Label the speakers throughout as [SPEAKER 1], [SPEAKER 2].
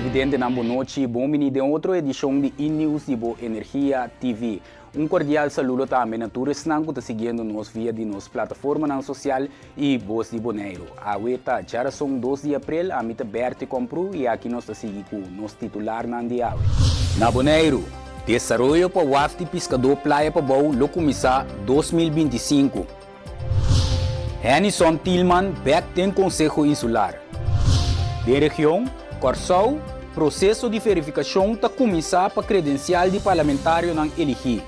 [SPEAKER 1] Televidentenan bon nochi, bon bini den otro edishon di E-News di bo Energia TV. Un kordial saludo tambe na tur esnan ku ta siguiendo nos via di nos plataformanan sosial i Bos di Boneiru. Awe ta djarason dos di aprel, ami ta Bertie Komprú i aki nos ta sigui ku nos titularnan di awe. Na Boneiru, desaroyo pa waf di piskadó Playa Pabou lo kuminsá 2025. Hennyson Thielman bèk den Konseho Insular. Den region, Kòrsou, proseso di verifikashon ta kuminsá pa kredensial di parlamentarionan eligí.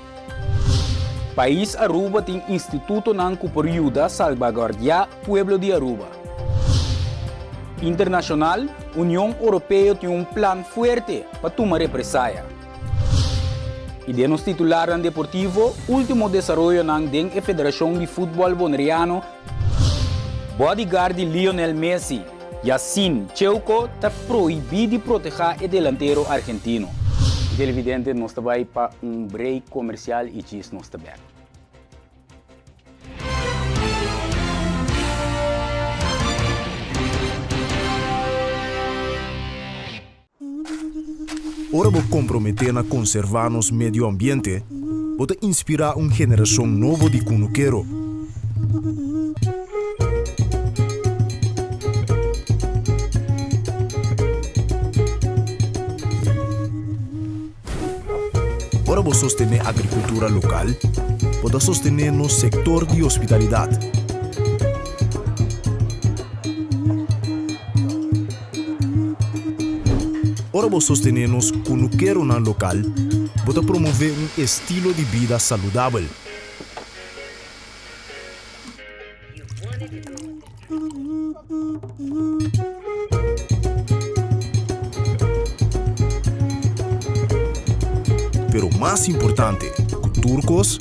[SPEAKER 1] Pais Aruba tin institutonan ku por yuda salbaguardiá pueblo di Aruba. Internashonal, Union Oropeo tin un plan fuerte pa tuma represaya. I den nos titularnan deportivo, ultimo desaroyonan den e Federashon di Futbòl Boneriano, Bodyguard di Lionel Messi, Yasin Cheuko ta prohibí di protehá e delantero argentino. Televidente, nos ta bai pa un break komersial i djis nos ta bèk.
[SPEAKER 2] Ora bo komprometé na konservá nos medio ambiente, bo ta inspirá un generashon nobo di kunukero. Ora bo sostené agrikultura lokal, bo ta sostené nos sektor di hospitalidat. Ora bo sostené nos kunukeronan lokal, bo ta promové un estilo di bida saludabel. Pero mas importante ku tur kos,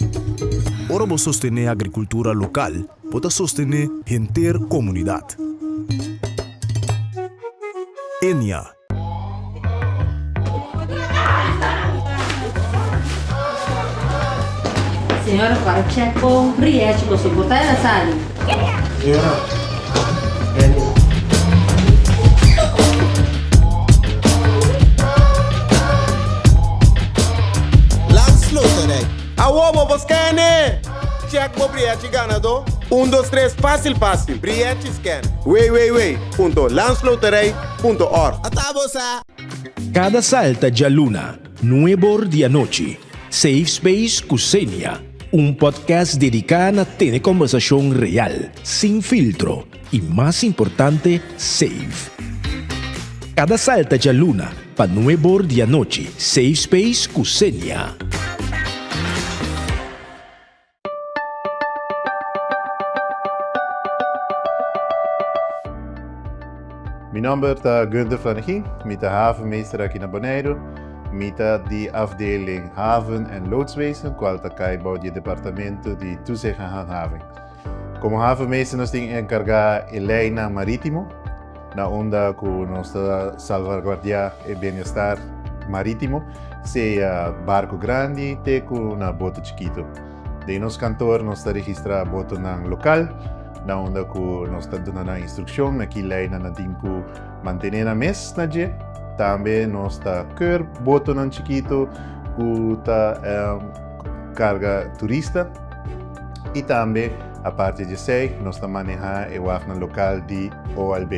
[SPEAKER 2] ora bo sostené agrikultura lokal, bo ta sostené henter komunidat. Enia.
[SPEAKER 3] Señora para check bo rièchi bo so por ta ela sali.
[SPEAKER 4] Señora, Enia.
[SPEAKER 5] Landsloterij. Awo bo por scan-e! Check bo brièchi ganadó. Un dos tres fásil fásil. Brièchi scan. www.landsloterij.org.
[SPEAKER 6] Ata bo sa!
[SPEAKER 2] Kada salta djaluna, nuebor di anochi, Safe Space ku Xenia, un podcast dediká na tene kòmbersashon real, sin filtro i mas importante, safe. Kada salta djaluna pa nuebor di anochi, Safe Space ku Xenia.
[SPEAKER 7] Mi nòmber ta Gunther Flanegin, mi ta havenmeester aki na Boneiru. Mi ta di afdeling Haven en Loodswezen, kual ta kai bou di e departamento di Toezicht en Handhaving. Komo havenmeester nos tin enkargá e leinan marítimo, na unda ku nos ta salvaguardiá e bienestar marítimo, sea barku grandi te ku na boto chikitu. Den nos kantor nos ta registrá botonan lokal, na unda ku nos ta duna nan instrukshon na ki leinan nan tin ku mantené nan mes na dje. Tambe nos ta keur botonan chikitu ku ta karga turista. I tambe aparte di esei nos ta manehá e wafnan lokal di OLB.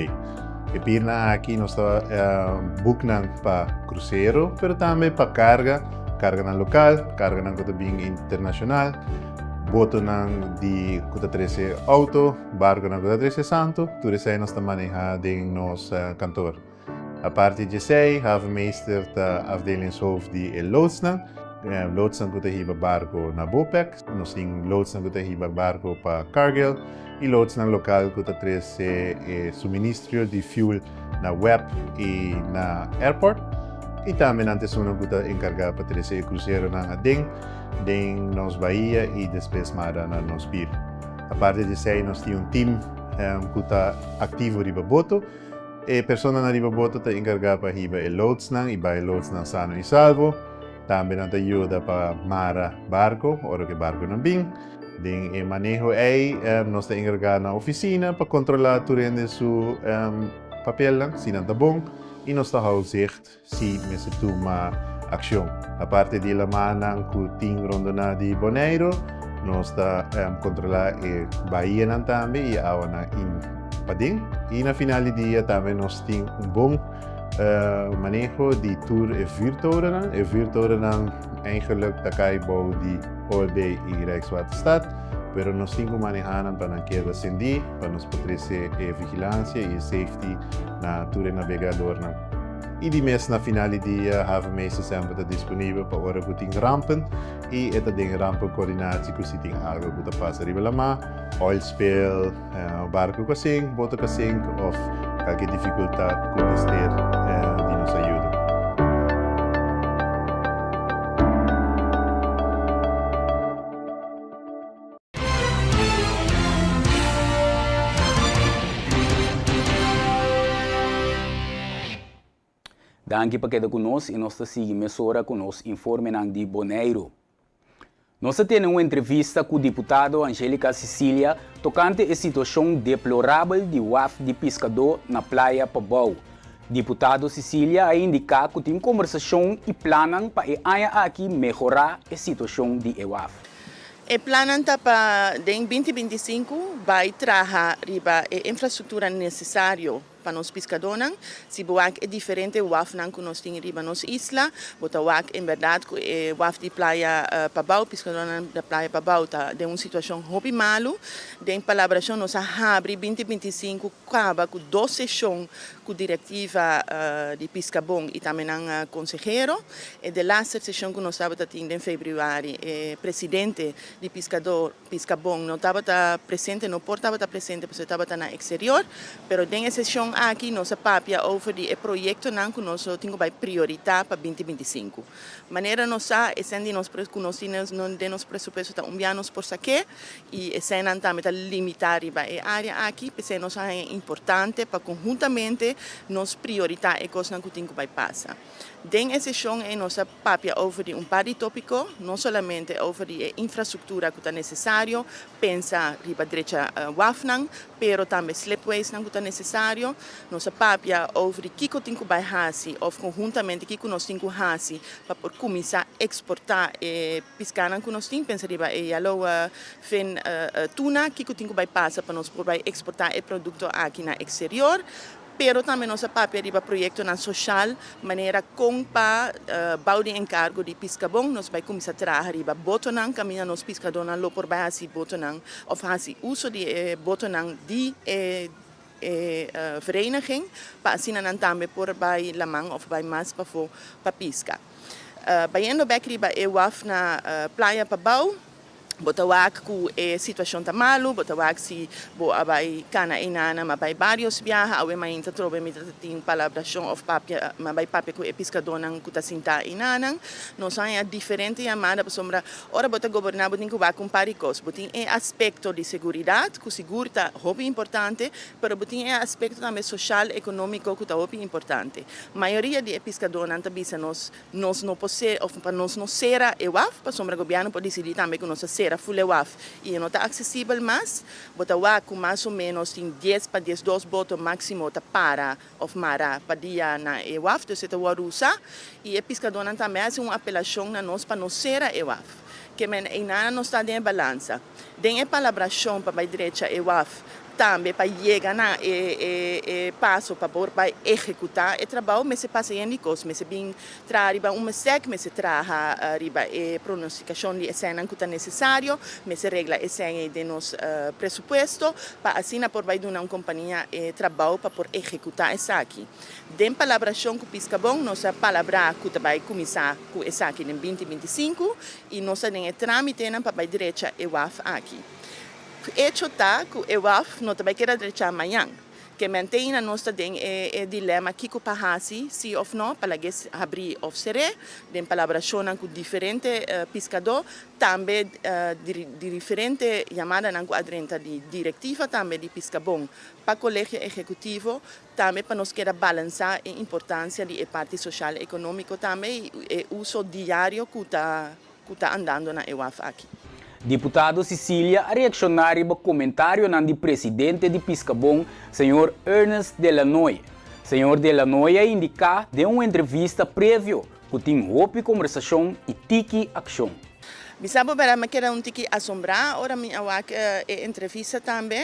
[SPEAKER 7] E pirnan aki nos ta boek nan pa krusero, pero tambe pa karga, karganan lokal, karganan ku ta bin internashonal, botonan di ku ta trese outo, barkonan ku ta trese santu, tur esei nos ta manehá den nos kantor. Aparte di esei, havenmeester ta afdelingshoofd di e loodsnan, loodsnan ku ta hiba barko na Bopec, nos tin loodsnan ku ta hiba barko pa Cargill i loodsnan lokal ku ta trese e suministrio di fuel na web i na airport i tambe nan ta esunnan ku ta enkargá pa trese e kruseronan aden den nos bahia i despues mara na nos pir. Aparte di esei nos tin un team ku ta aktivo riba boto. E personanan riba boto ta enkargá pa hiba e loodsnan i bai loodsnan sano i salvo. Tambe nan ta yuda pa mara barko ora ku e barkonan bin. Den e maneho ei nos ta enkargá na ofisina pa kontrolá tur hende su papelnan, si nan ta bon. i nos ta hou zicht si mester tuma akshon. Aparte di lamannan ku tin rondoná di Boneiru, nos ta kontrolá e bahianan tambe i awanan in paden. I na final di dia tambe nos tin un bon maneho di tur e vuurtorennan. E vuurtorennan eigenlijk ta kai bou di OLB i Rijkswaterstaat, pero nos tin ku manehá nan pa nan keda sendí, pa nos por trese e vigilansia i e safety na tur e nabegadornan. I di mes na final di dia havenmeester semper ta disponibel pa ora ku tin rampen i e ta den rampenkoordinatie ku si tin algo ku ta pasa riba lamá, oil spill, barku ku a sink, boto ku a sink òf kalke difikultat ku mester di nos ayudo.
[SPEAKER 1] Danki pa keda ku nos i nos ta sigui mesora ku nos informenan di Boneiru. Nos a tene un entrevista ku diputado Anjelica Cicilia tokante e situashon deplorabel di waf di piskadó na Playa Pabou. Diputado Cicilia a indiká ku tin kombersashon i plannan pa e aña aki mehorá e situashon di e waf.
[SPEAKER 6] E plannan ta pa den 2025 bai traha riba e infrastruktura nesesario pa nos piskadónan. Si bo wak e diferente wafnan ku nos tin riba nos isla, bo ta wak en bèrdat ku e waf di Playa Pabou, piskadónan di Playa Pabou ta den un situashon hopi malu. Den palabrashon nos a habri 2025 kaba ku dos seshon ku direktiva di Piskabon i tambe nan konsehero. E delaster seshon ku nos tabata tin den febrüari e presidente di piskadó Piskabon no tabata presente, no por tabata presente pasobra e tabata na eksterior. Pero den e seshon aki nos a papia over di e proyektonan ku nos lo tin ku bai prioritá pa 2025. Manera nos sa esei di nos ku nos tin den nos presupuesto ta un bia nos por sak'é i eseinan tambe ta limitá riba e área aki. P'esei nos a haña importante pa konhuntamente nos prioritá e kosnan ku tin ku bai pasa. Den e seshon ei nos a papia over di un par di tópiko, no solamente over di e infrastruktura ku ta nesesario, pensa riba drecha wafnan, pero tambe slipwaysnan ku ta nesesario. Nos a papia over di kiko tin ku bai hasi òf konhuntamente kiko nos tin ku hasi pa por kuminsá eksportá e piskanan ku nos tin, pensa riba e yellow fin tuna, kiko tin ku bai pasa pa nos por bai eksportá e produkto aki na eksterior. Pero tambe nos a papia riba proyektonan soshal manera kon pa bou di enkargo di Piskabon nos bai kuminsá traha riba botonan kaminda nos piskadónan lo por bai hasi botonan òf hasi uso di e botonan di e e vereniging pa asina nan tambe por bai laman òf bai mas pafó pa piska. Bayendo bèk riba e waf na Playa Pabou. Bo ta wak ku e situashon ta malu, bo ta wak si bo a bai kana einan, m'a bai barios biaha, awe mainta trobe mi ta tin palabrashon òf papia, m'a bai papia ku e piskadónan ku ta sintá einanan. Nos a haña diferente yamada pasobra ora bo ta goberná bo tin ku wak un par di kos. Bo tin e aspekto di seguridat ku sigur ta hopi importante, pero bo tin e aspekto tambe soshal, ekonómiko ku ta hopi importante. Mayoria di e piskadónan ta bisa nos Nos no por ser of pa nos no sera e waf pasobra gobièrnu por disidí tambe ku nos a sera ful e waf i e no ta aksesibel mas. Bo ta wak ku mas o ménos tin dies pa diesdos boto máksimo ta para òf mara pa dia na e waf, dus e ta wòrdu usá i e piskadónan tambe a hasi un apelashon na nos pa no sera e waf. Ke men einan nos ta den e balansa. Den e palabrashon pa bai drecha e waf Tambe pa yega na e e paso pa por bai ehekutá e trabou mester pasa yen di kos. Mester bin traha riba un mesek, mester traha riba e pronostikashon di e sènnan ku ta nesesario, mester regla e sèn ei den nos presupuesto pa asina por bai duna un kompania e trabou pa por ehekutá esaki. Den palabrashon ku Piskabon nos a palabrá ku ta bai kuminsá ku esaki den 2025 i nos ta den e trámitenan pa bai drecha e waf aki. Echo ta ku e waf no ta bai keda drechá mañan. Ke mente ainda nos ta den e dilema kiko pa hasi, si òf no, pa lag'é habrí òf ser'é, den palabrashonnan ku diferente piskadó, tambe di diferente yamadanan ku a drenta di direktiva tambe di Piskabon pa Kolegio Ehekutivo, tambe pa nos keda balansá e importansia di e parti soshal ekonómiko tambe i e uso diario ku ta ku ta andando na e waf aki.
[SPEAKER 1] Diputado Cicilia a reakshoná riba komentarionan di presidente di Piskabon, señor Ernest Delanoy. Señor De Lanoy a indiká den un entrevista previo ku tin hopi kombersashon i tiki akshon.
[SPEAKER 6] Mi sa bo bera mi a keda un tiki asombrá ora mi a wak e entrevista tambe.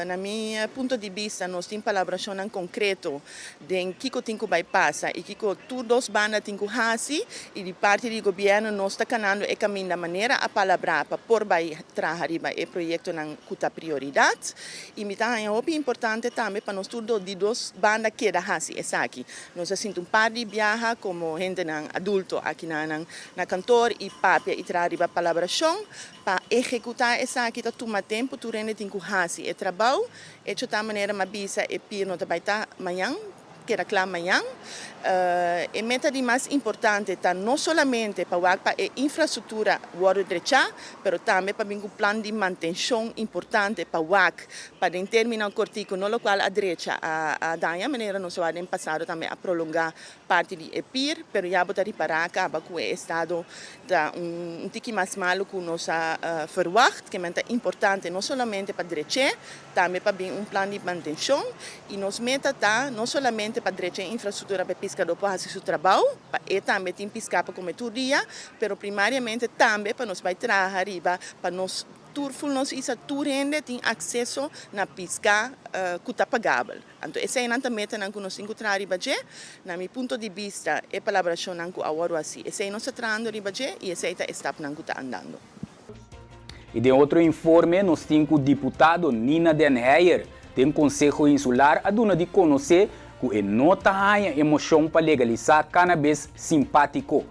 [SPEAKER 6] Na mi punto di bista nos tin palabrashonnan konkreto den kiko tin ku bai pasa i kiko tur dos banda tin ku hasi i di parti di gobièrnu nos ta kanando e kaminda manera a palabrá pa por bai traha riba e proyektonan ku ta prioridat i mi ta haña hopi importante tambe pa nos tur di dos banda keda hasi esaki. Nos a sinti un par di biaha komo hendenan adulto aki na na kantor i papia i traha riba palabrashon pa ehekutá esaki ta tuma tempu tur hende tin ku hasi e trabou. Hecho ta manera m'a bisa e pier no ta bai ta mañan, keda kla mañan. E meta di mas importante ta no solamente pa wak pa e infrastruktura wòrdu drechá, pero tambe pa bin ku plan di mantenshon importante pa wak pa den término kortiku no lokual a drecha a daña, manera nos a wak den pasado tambe a prolongá parti di e pier, pero ya bo ta ripará kaba ku e estado ta un tiki mas malu ku nos a verwagt, ke men ta importante no solamente pa drech'é, tambe pa bin un plan di mantenshon i nos meta ta no solamente pa drecha e infrastruktura pa e piskadó por hasi su trabou, pa e tambe tin piská pa kome tur dia, pero primariamente tambe pa nos bai traha riba pa nos tur ful nos isla tur hende tin akseso na piská ku ta pagabel. Anto eseinan ta metanan ku nos tin ku traha riba dje. Na mi punto di bista, e palabrashonnan ku awor hasi, esei nos ta trahando riba dje i esei ta e stapnan ku ta andando.
[SPEAKER 1] I den otro informe nos tin ku diputado Nina den Heyer den Konseho Insular a duna di konosé ku e no ta haña e moshon pa legalisá kanabis simpátiko.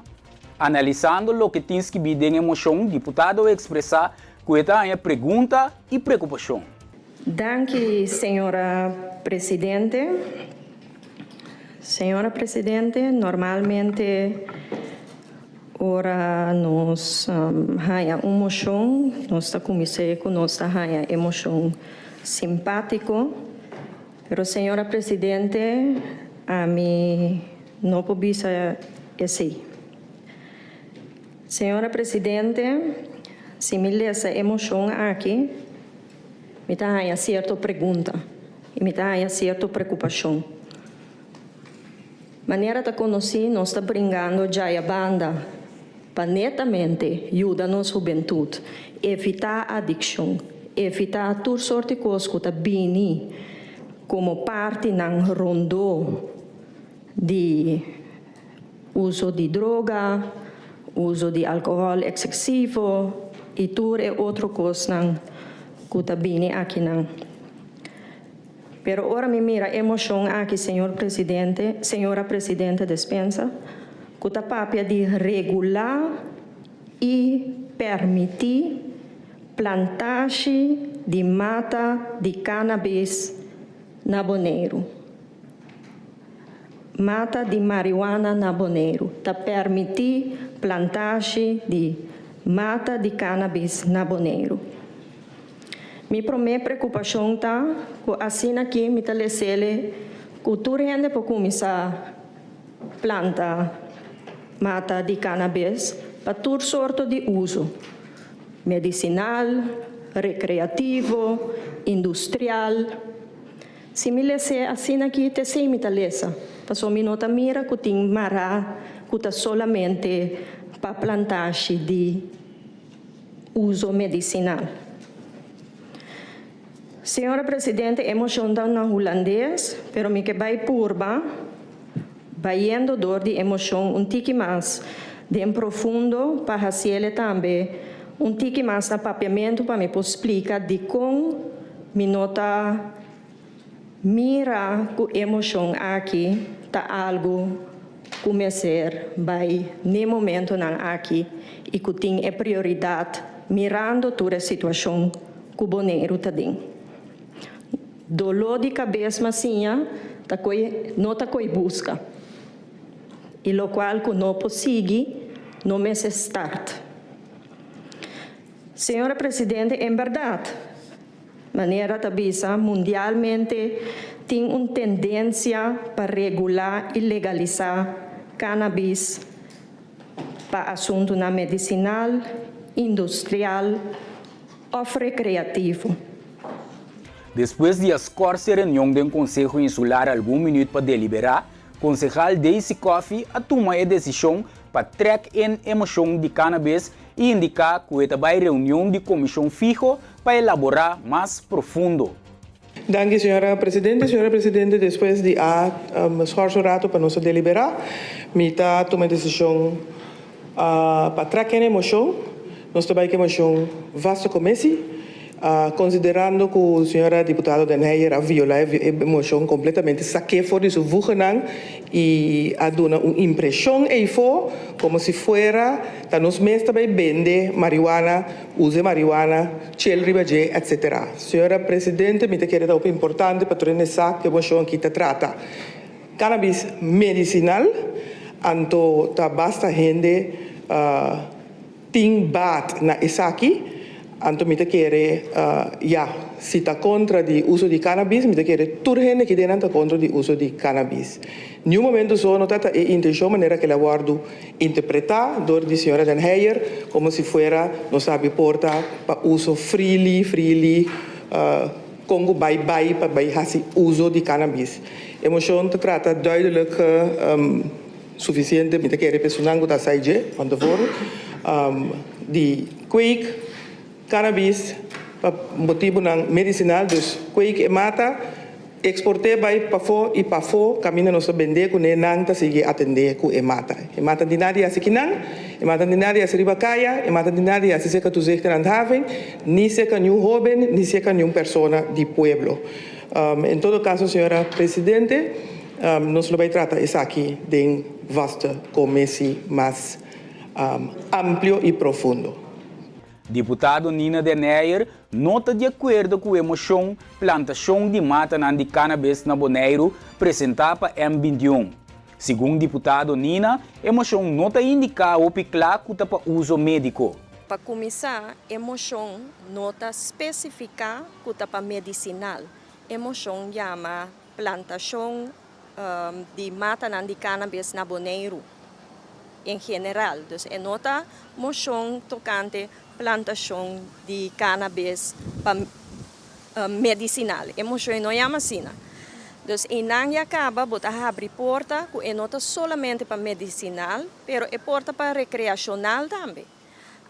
[SPEAKER 1] Analisando loke tin skibí den e moshon, diputado a ekspresá ku e ta haña pregunta i preokupashon.
[SPEAKER 8] Danki, señora presidente. Señora presidente, normalmente ora nos haña un moshon, nos ta kumins'é ku nos ta haña e moshon simpátiko. Pero señora presidente, ami no por bisa esei. Señora presidente, si mi lesa e moshon aki, Mi ta haña sierto pregunta i mi ta haña sierto preokupashon. Manera ta konosí nos ta bringando djaya banda pa netamente yuda nos hubentut evitá adikshon, evitá tur sorti kos ku ta bini komo partinan rondó di uso di droga, uso di alkohòl eksesivo i tur e otro kosnan ku ta bini akinan. Pero ora mi mira e moshon aki, señor presidente, señora presidente despensa, ku ta papia di regulá i permití plantashi di mata di kanabis na Boneiru. Mata di marihuana na Boneiru. Ta permití plantashi di mata di cannabis na Boneiru. Mi promé preokupashon ta ku asina aki mi ta lesele ku tur hende por kuminsá planta mata di cannabis pa tur sorto di uso, medisinal, rekreativo, industrial. Si mi les'é asina aki t'esei mi ta lesa, pasobra mi no ta mira ku tin mará ku ta solamente pa plantashi di uso medisinal. Señora Presidente, e moshon ta na hulandes, pero mi ke bai purba bayendo dor di e moshon un tiki mas den profundo pa hasiele tambe un tiki mas na papiamentu pa mi por splika dikon mi no ta mira ku e moshon aki ta algu ku mester bai n'e momentonan aki i ku tin e prioridat mirando tur e situashon ku Boneiru ta den. Doló di kabes masiña ta koe no ta koe buska i lokual ku no por sigui no mester start. Señora Presidente en bèrdat manera ta bisa mundialmente tin un tendensia pa regulá i legalisá cannabis pa asuntunan medisinal, industrial òf rekreativo.
[SPEAKER 1] Despues di a skòrs e reunion den Konseho Insular algun minüt pa deliberá, konsehal Daisy Coffie a tuma e desishon pa trèk in e moshon di cannabis i indiká ku e ta bai reunion di komishon fiho pa elaborá mas profundo.
[SPEAKER 9] Danki, señora presidente. Señora presidente, despues di a schors un rato pa nos a deliberá, mi ta tuma e desishon pa trèk in e moshon. Nos ta bai ku e moshon vaste commissie. Considerando cu señora diputado Den Heyer a viola e mocion completamente, saké for di su voegenan y a duna un impresion eyfo como si fuera ta nos mes ta bay bende marihuana, usa e marihuana, chel riba dje, etc. Señora Presidente, mi ta kere ta hopi importante pa tur hende sa cu e mocion aki ta trata cannabis medicinal, anto ta basta hende Tin baat na esaki, anto mi ta kere, ya, si ta kontra di uso di cannabis, mi ta kere tur hende ki den nan ta kontra di uso di cannabis. Niun momento so no ta ta e intencion manera ke la wordu interpreta dor di señora Den Heyer como si fuera nos a habri porta pa uso freely, freely, con cu bay bay pa bay haci uso di cannabis. E mocion ta trata duidelijk. Suficiente, mi ta kere p'esunnan ku ta sai dje van tevoren, di kweek cannabis pa motibunan medicinal, dus kweek e mata, eksport'é bai pafó i pafó kaminda nos ta bend'é kuné nan ta sigui atendé ku e mata. E mata di nadi hasi kinan, e mata di nadi hasi riba kaya, e mata di nadi hasi serka toezicht en handhaving, ni serka niun hóben, ni serka niun persona di pueblo. En todo kaso, señora presidente, Nos lo bai trata esaki den vaste commissie mas amplio y profundo.
[SPEAKER 1] Diputado Nina Den Heyer no ta di akuerdo ku e moshon plantashon di matanan di cannabis na Boneiru presentá pa M 21. Segun diputado Nina, e moshon no ta indiká hopi kla ku ta pa uso médiko.
[SPEAKER 8] Pa kuminsá, e moshon no ta spesifiká ku ta pa medisinal. E moshon yama Plantashon di matanan di cannabis na Boneiru en general. Dus e no ta moshon tokante plantashon di cannabis pa medisinal. E moshon e no yama asina. Dus einan ya kaba bo ta habri porta ku e no ta solamente pa medisinal, pero e por ta pa rekreashonal tambe.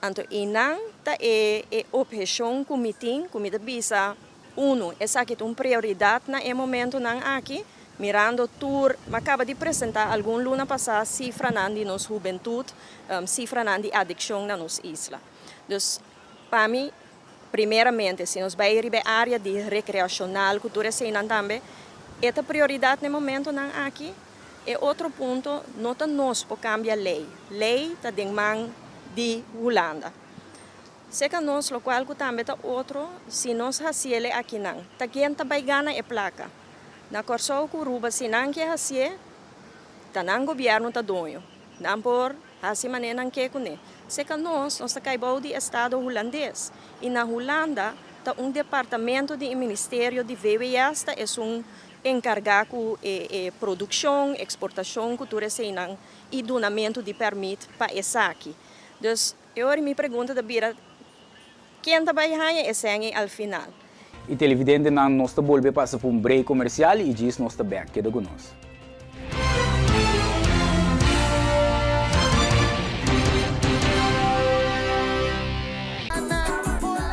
[SPEAKER 8] Anto einan ta e e opheshon ku mi tin, ku mi ta bisa, unu, esaki ta un prioridat na e momentunan aki, mirando tur, mi a kaba di presentá algun luna pasá sifranan di nos hubentut, sifranan di adikshon na nos isla. Dus, pa mi, primeramente, si nos bai riba e área di rekreashonal ku tur eseinan tambe, e ta prioridat na e momentunan aki. E otro punto, no ta nos por cambia ley. Ley ta den man di Hulanda. Seca nos locual cu tambe ta otro, si nos haciele akinan, ta ken ta bay gana e placa? Na Corsou cu Aruba si nan ke hacié, ta nan gobierno ta doño. Nan por haci manera nan ke cune. Seca nos, nos ta cay bou di estado Hulandes. Y na Hulanda ta un departamento di e ministerio di VWS ta esun enkargá ku e produkshon, eksportashon ku tur eseinan i dunamentu di pèrmit pa esaki. Dus e ora mi pregunta ta bira, ken ta bai haña e sèn ei al final?
[SPEAKER 1] I televidentenan nos ta bolbe pasa pa un break komersial i djis nos ta bèk. Keda ku nos.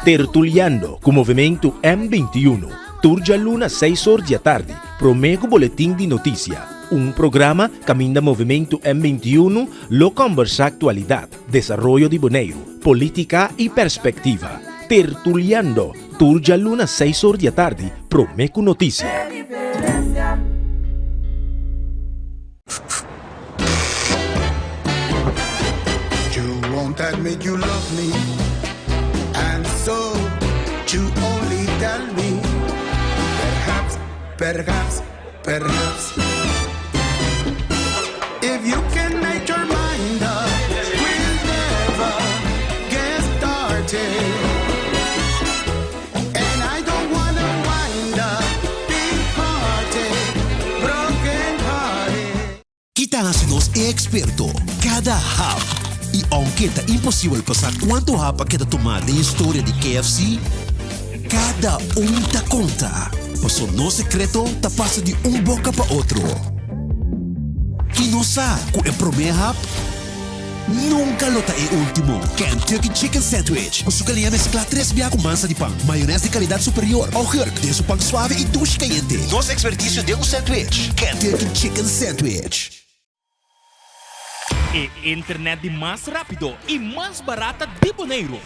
[SPEAKER 2] Tertuliando ku Movementu M 21, tur djaluna seis or di atardi, promé ku Boletin di Notisia, un programa kaminda Movementu M 21 lo kòmbersá aktualidat, desaroyo di Boneiru, polítika i perspektiva. Tertuliando, tur djaluna seis or di atardi, promé ku notisia.
[SPEAKER 10] You won't admit you love me And so you only tell me Perhaps, perhaps, perhaps If you can make your mind up We'll never get started And I don't wanna wind up Big party, broken hearted
[SPEAKER 11] Ki ta hasi nos e eksperto? Kada hap! I ounke ta imposibel pa sa kuantu hap a keda tumá den historia di KFC, Kada un ta konta, paso nos sekreto ta pasa di un boka pa otro. I nos sa ku e promé hap nunka lo ta e último. Kentucky Chicken Sandwich ku su kaliña mesklá tres bia ku mansa di pan, mayonès di kalidat superior, augurk den su pan suave i dushi kayente. Nos ekspertisio den un sandwich, Kentucky Chicken Sandwich.
[SPEAKER 12] E internet di mas rápido i mas barata di Boneiru.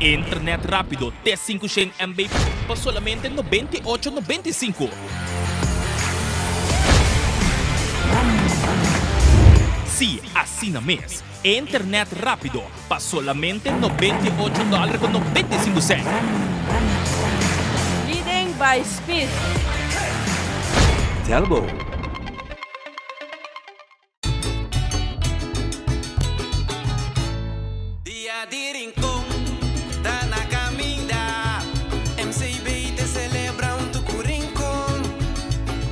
[SPEAKER 12] Internet rápido te 500 MB pa solamente 98 95. Sí, asina mes. Internet rápido pa solamente 98 dòler ku 95 sènt.
[SPEAKER 13] Leading by speed.
[SPEAKER 14] Telbo.
[SPEAKER 10] Dia di Rincon ta na caminda. MCB te celebra hunto cu Rincon.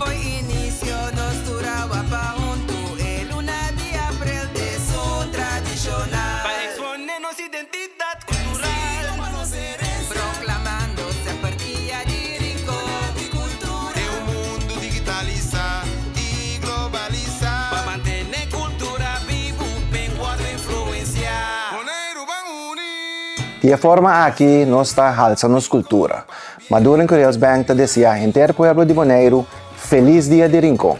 [SPEAKER 15] Fo'i inicio nos tur a wapa hunto. E luna di april t'esun tradicional.
[SPEAKER 10] Pa expone nos identidad cultural.
[SPEAKER 15] Proclamando semper Dia di Rincon.
[SPEAKER 5] Den un mundo digitalisa y globalisa.
[SPEAKER 10] Pa mantene cultura bibu p'en wordo influencia.
[SPEAKER 5] Boneiru ban uni!
[SPEAKER 16] Di e forma aki nos ta halsa nos kultura. Maduro en Curiels Bank ta deseá henter pueblo di Boneiru Felis Dia di Rincon!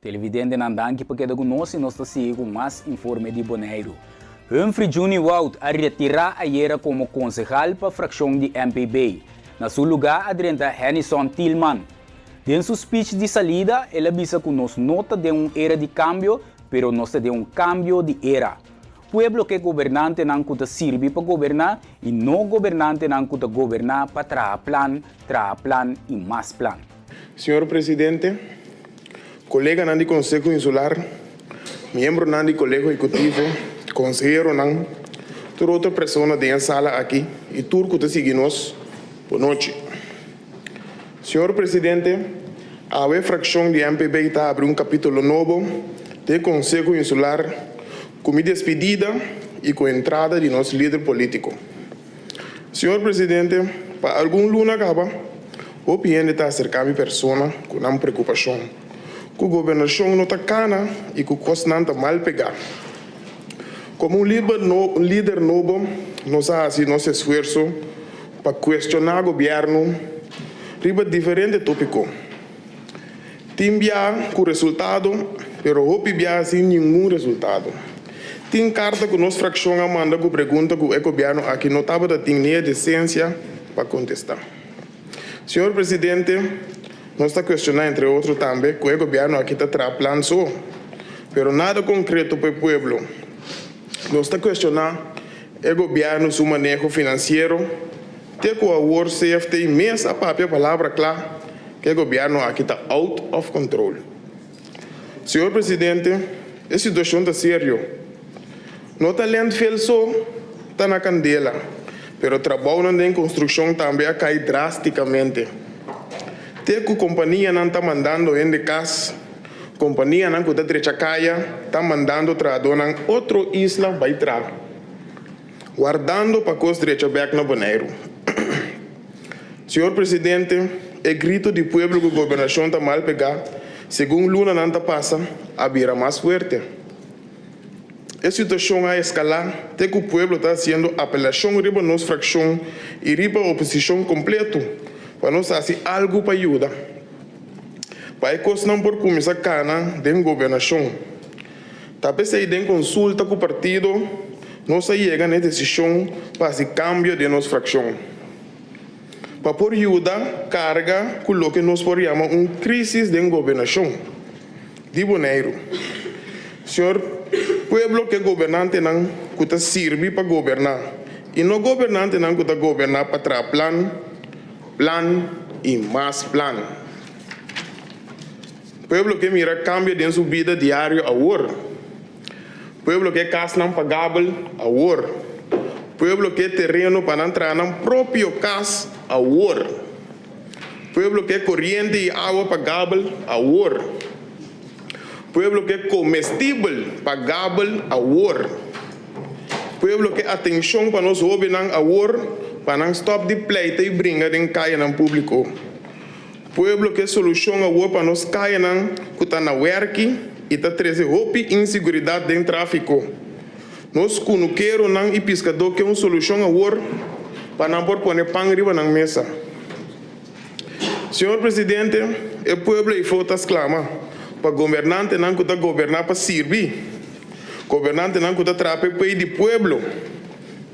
[SPEAKER 1] Televidentenan danki pa keda ku nos i nos ta sigui ku mas informe di Boneiru. Humphrey Juni Wout a retirá ayera komo konsehal pa frakshon di MPB. Na su lugá a drenta Hennyson Thielman. Den su speech di salida el a bisa ku nos no ta den un era di kambio pero nos ta den un kambio di era. Pueblo ke gobernantenan ku ta sirbi pa goberná i no gobernantenan ku ta goberná pa traha plan, traha plan i mas plan.
[SPEAKER 5] Señor Presidente, coleganan di Conseho Insular, miembronan di Colegio Ejecutivo, conseheronan, tur otro persona den e sala aki y tur cu ta sigui nos, bonochi. Señor Presidente, awe fraccion di MPB ta habri un capitulo nobo den Conseho Insular cu mi despedida y cu entrada di nos lider politico. Señor Presidente, pa algun luna caba, hopi hende ta acerca mi persona cu nan preocupacion, cu gobernacion no ta cana y cu cosnan ta mal pega. Como un lider nobo, nos a haci nos esfuerzo pa cuestiona gobierno riba diferente topico. Tin bia ku resultado, pero hopi bia sin ningun resultado. Tin karta ku nos frakshon a manda ku pregunta ku e gobièrnu aki no tabata tin ni e desensia pa kontestá. Señor Presidente, nos ta kuestioná entre otro tambe ku e gobièrnu aki ta traha plan so, pero nada konkreto pa e pueblo. Nos ta kuestioná e gobièrnu su maneho finansiero te ku awor CFT mes a papia palabra kla Ku e gobierno aki ta out of control. Señor Presidente, e situacion ta serio. No ta landfill so ta na candela, pero trabounan den construccion tambe a cay drasticamente. Te cu companianan ta mandando hende cas, companianan cu ta drecha caya ta mandando trahadornan otro isla bay traha, wardando pa cos drecha bek na Boneiru. Señor Presidente, e grito di pueblo ku gobernashon ta mal pegá, segun lunanan ta pasa, a bira mas fuerte. E situashon a eskalá te ku pueblo ta hasiendo apelashon riba nos frakshon i riba oposishon kompleto pa nos hasi algu pa yuda pa e kosnan por kuminsá kana den gobernashon. Ta p'esei den konsulta ku partido nos a yega na e desishon pa hasi kambio den nos frakshon. Pa por yuda karga ku loke nos por yama un krísis den gobernashon di Boneiru. Señor pueblo ke gobernantenan ku ta sirbi pa goberná i no gobernantenan ku ta goberná pa traha plan, plan i mas plan. Pueblo ke mira kambio den su bida diario awor. Pueblo ke kasnan pagabel awor. Pueblo ke tereno pa nan traha nan propio kas awor. Pueblo ke koriente i awa pagabel awor. Pueblo ke komestibel pagabel awor. Pueblo ke atenshon pa nos hóbennan awor pa nan stòp di pleita i bringa den kayanan públiko. Pueblo ke solushon awor pa nos kayanan ku ta na wèrki i ta trese hopi insiguridat den tráfiko. Nos kunukeronan i piskadó ke un solushon awor pa nan por pone pan riba nan mesa. Señor Presidente, e pueblo eifó ta sklama pa gobernantenan ku ta goberná pa sirbi, gobernantenan ku ta traha pa e pei di pueblo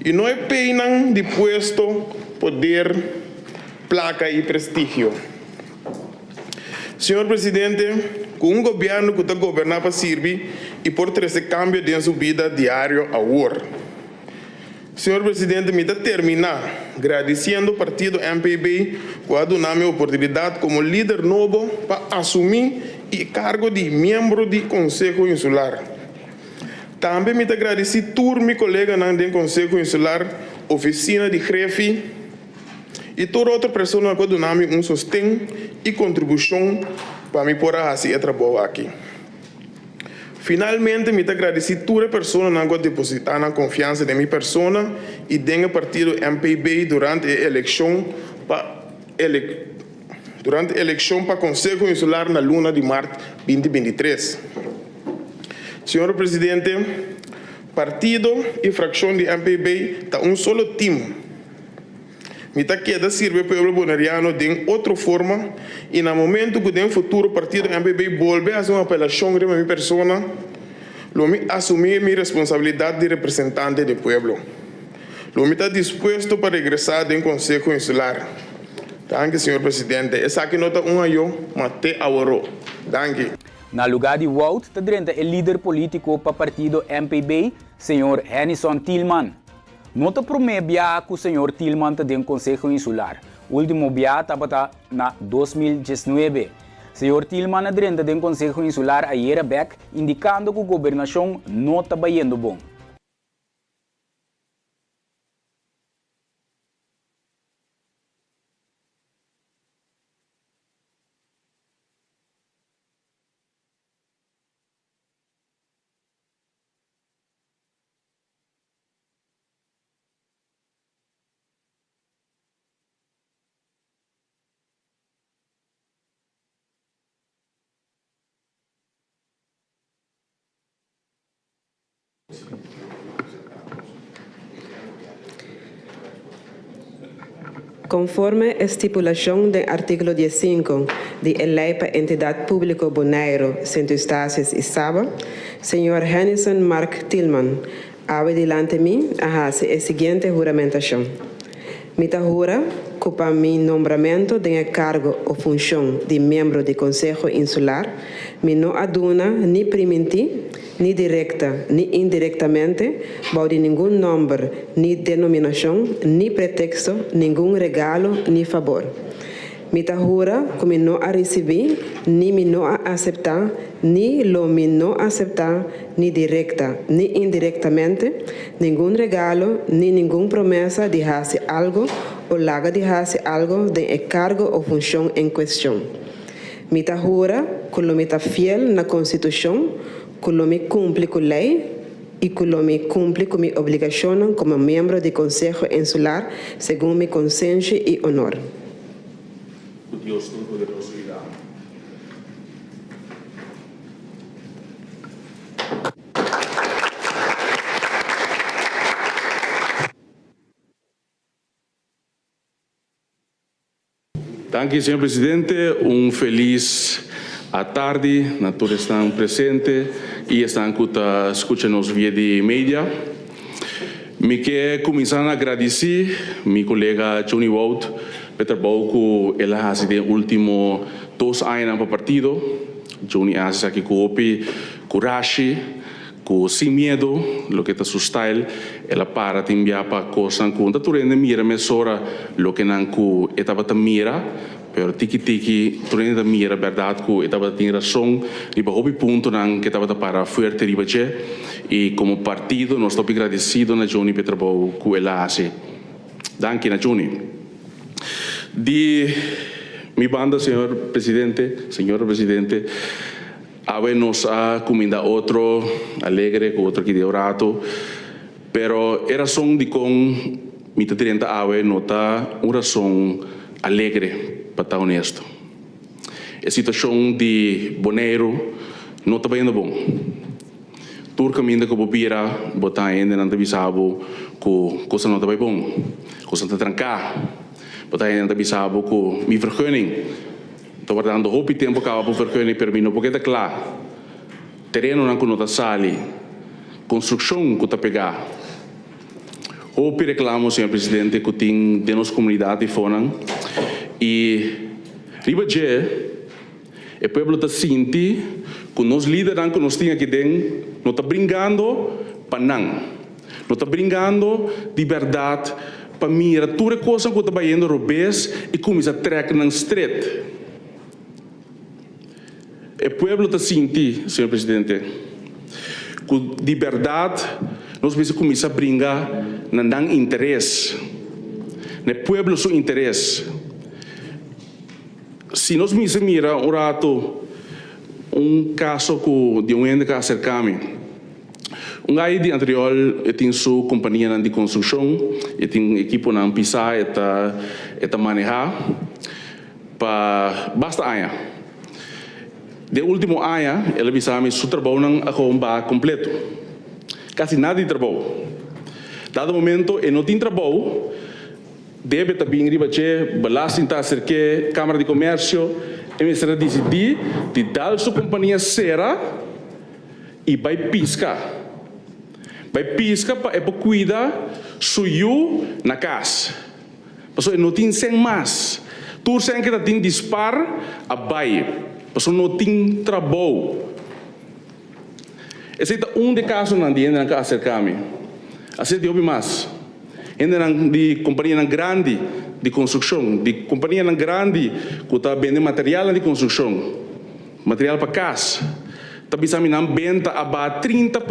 [SPEAKER 5] i no e peinan di puesto, poder, plaka i prestigio. Señor Presidente, ku un gobièrnu ku ta goberná pa sirbi i por trese kambio den su bida diario awor. Señor Presidente, mi ta terminá gradisiendo partido MPB ku a duna mi oportunidat komo lider nobo pa asumí e kargo di miembro di Konseho Insular. Tambe mi ta gradisí tur mi koleganan den Konseho Insular, ofisina di Grefi i tur otro persona ku a duna mi un sosten i kontribushon pa mi por a hasi e trabou aki. Finalmente mi ta gradisí tur e personanan ku a depositá nan konfiansa den mi persona i den e partido MPB durante e elekshon pa durante elekshon pa Konseho Insular na luna di mart binti 23. Señor Presidente, partido i frakshon di MPB ta un solo tim. Mi ta keda sirbi e pueblo boneriano den otro forma y na momento cu den futuro partido MPB bolbe haci un apelacion riba mi persona, lo mi asumi mi responsabilidad di representante di pueblo. Lo mi ta dispuesto pa regresa den Conseho Insular. Danki, señor Presidente. Esaki no ta un ayo, ma te aworó. Danki.
[SPEAKER 1] Na lugar di Wout ta drenta e lider politico pa partido MPB, señor Hennyson Thielman. No ta promé bia ku señor Thielman ta den Konseho Insular. Último bia tabata na 2019. Señor Thielman a drenta den Konseho Insular ayera bèk indikando ku gobernashon no ta bayendo bon.
[SPEAKER 9] Konforme e stipulashon den artíkulo diesinku di e Lei pa Entidat Públiko Boneiru, Sint Eustatius i Saba, señor Hennison Mark Thielman awe dilanti mi a hasi e siguiente huramentashon, Mi ta hura ku pa mi nombramentu den e kargo o funshon di miembro di Konseho Insular mi no a duna ni primintí, ni direkta ni indirektamente, bou di ningun nòmber ni denominashon ni preteksto ningun regalo ni fabor. Mi ta hura ku mi no a risibí, ni mi no a aseptá, ni lo mi no aseptá, ni direkta ni indirektamente, ningun regalo ni ningun promesa di hasi algu o laga di hasi algu den e kargo o funshon en kuestion. Mi ta hura ku lo mi ta fiel na Konstitushon, ku lo mi kumpli ku lei i ku lo mi kumpli ku mi obligashonnan komo miembro di Konseho Insular segun mi konsenshi i onor.
[SPEAKER 13] Ku Dios Todopoderoso yuda bo. Danki señor presidente, un felis atardi na tur esnan presente y esnan cu ta scucha nos via di media. Mi ke cuminsa na gradici mi colega Johnny Wout p'e trabou cu el a haci den ultimo dos añanan pa partido. Johnny a haci esaki cu hopi curashi. Ku sin miedu, loke ta su style, el a para tin bia pa kosnan ku ta tur hende mira mesora loke nan ku e tabata mira, pero tiki tiki tur hende ta mira bèrdat ku e tabata tin rason riba hopi puntonan ku e tabata para fuerte riba dje i komo partido nos ta hopi gradesido na Johnny pa e trabou ku el a hasi. Danki na Johnny. Di. mi banda, señor presidente, señora presidente, awe nos a cuminda otro alegre cu otro aki den un rato, pero e rason dicon mi ta drenta awe no ta un rason alegre, pa ta honesto. E situacion di Boneiru no ta bayendo bon. Tur caminda cu bo bira, bo ta hendenan ta bisa bo cu cosnan no ta bay bon, cosnan ta tranca. Bo ta hendenan ta bisa bo cu mi vergunning ta wardando hopi tempo caba pa vergunning pero mi no por keda cla. Terenonan cu no ta sali, construccion cu ta pega. Hopi reclamo, señor presidente, cu tin den nos comunidad y fonan y riba dje. E pueblo ta sinti ku nos lidernan ku nos tin aki den no ta bringando pa nan. No ta bringando di bèrdat pa mira tur e kosnan ku ta bayendo robes i kuminsá trèk nan stret. E pueblo ta sinti, señor presidente, ku di bèrdat nos mester kuminsá bringa na nan interes, na e pueblo su interes. Si nos mester mira un rato un caso cu di un hende cu a acerca mi. Un guy di Antriol e tin su companianan di construccion, e tin equiponan pisa e ta e ta maneha pa basta aña. Den ultimo aña el a bisa mi su trabounan a gewoon baha completo. Casi nada di trabou. Dado momento e no tin trabou. Debe ta bin riba dje, belasting ta aserk'é, Kámara di Komèrsio, e mester a disidí di dal su kompania sera i bai piska. Bai piska pa e por kuida su yu na kas. Pasobra e no tin sèn mas. Tur sèn ke ta tin di spar a bai, pasobra no tin trabou. Esei ta un di e kasonan di hendenan ku a aserká mi. Asina tin hopi mas. Hendenan di kompanianan grandi di konstrukshon, di kompanianan grandi ku ta bende materialnan di konstrukshon, material pa kas, ta bisa mi nan benta a baha 30%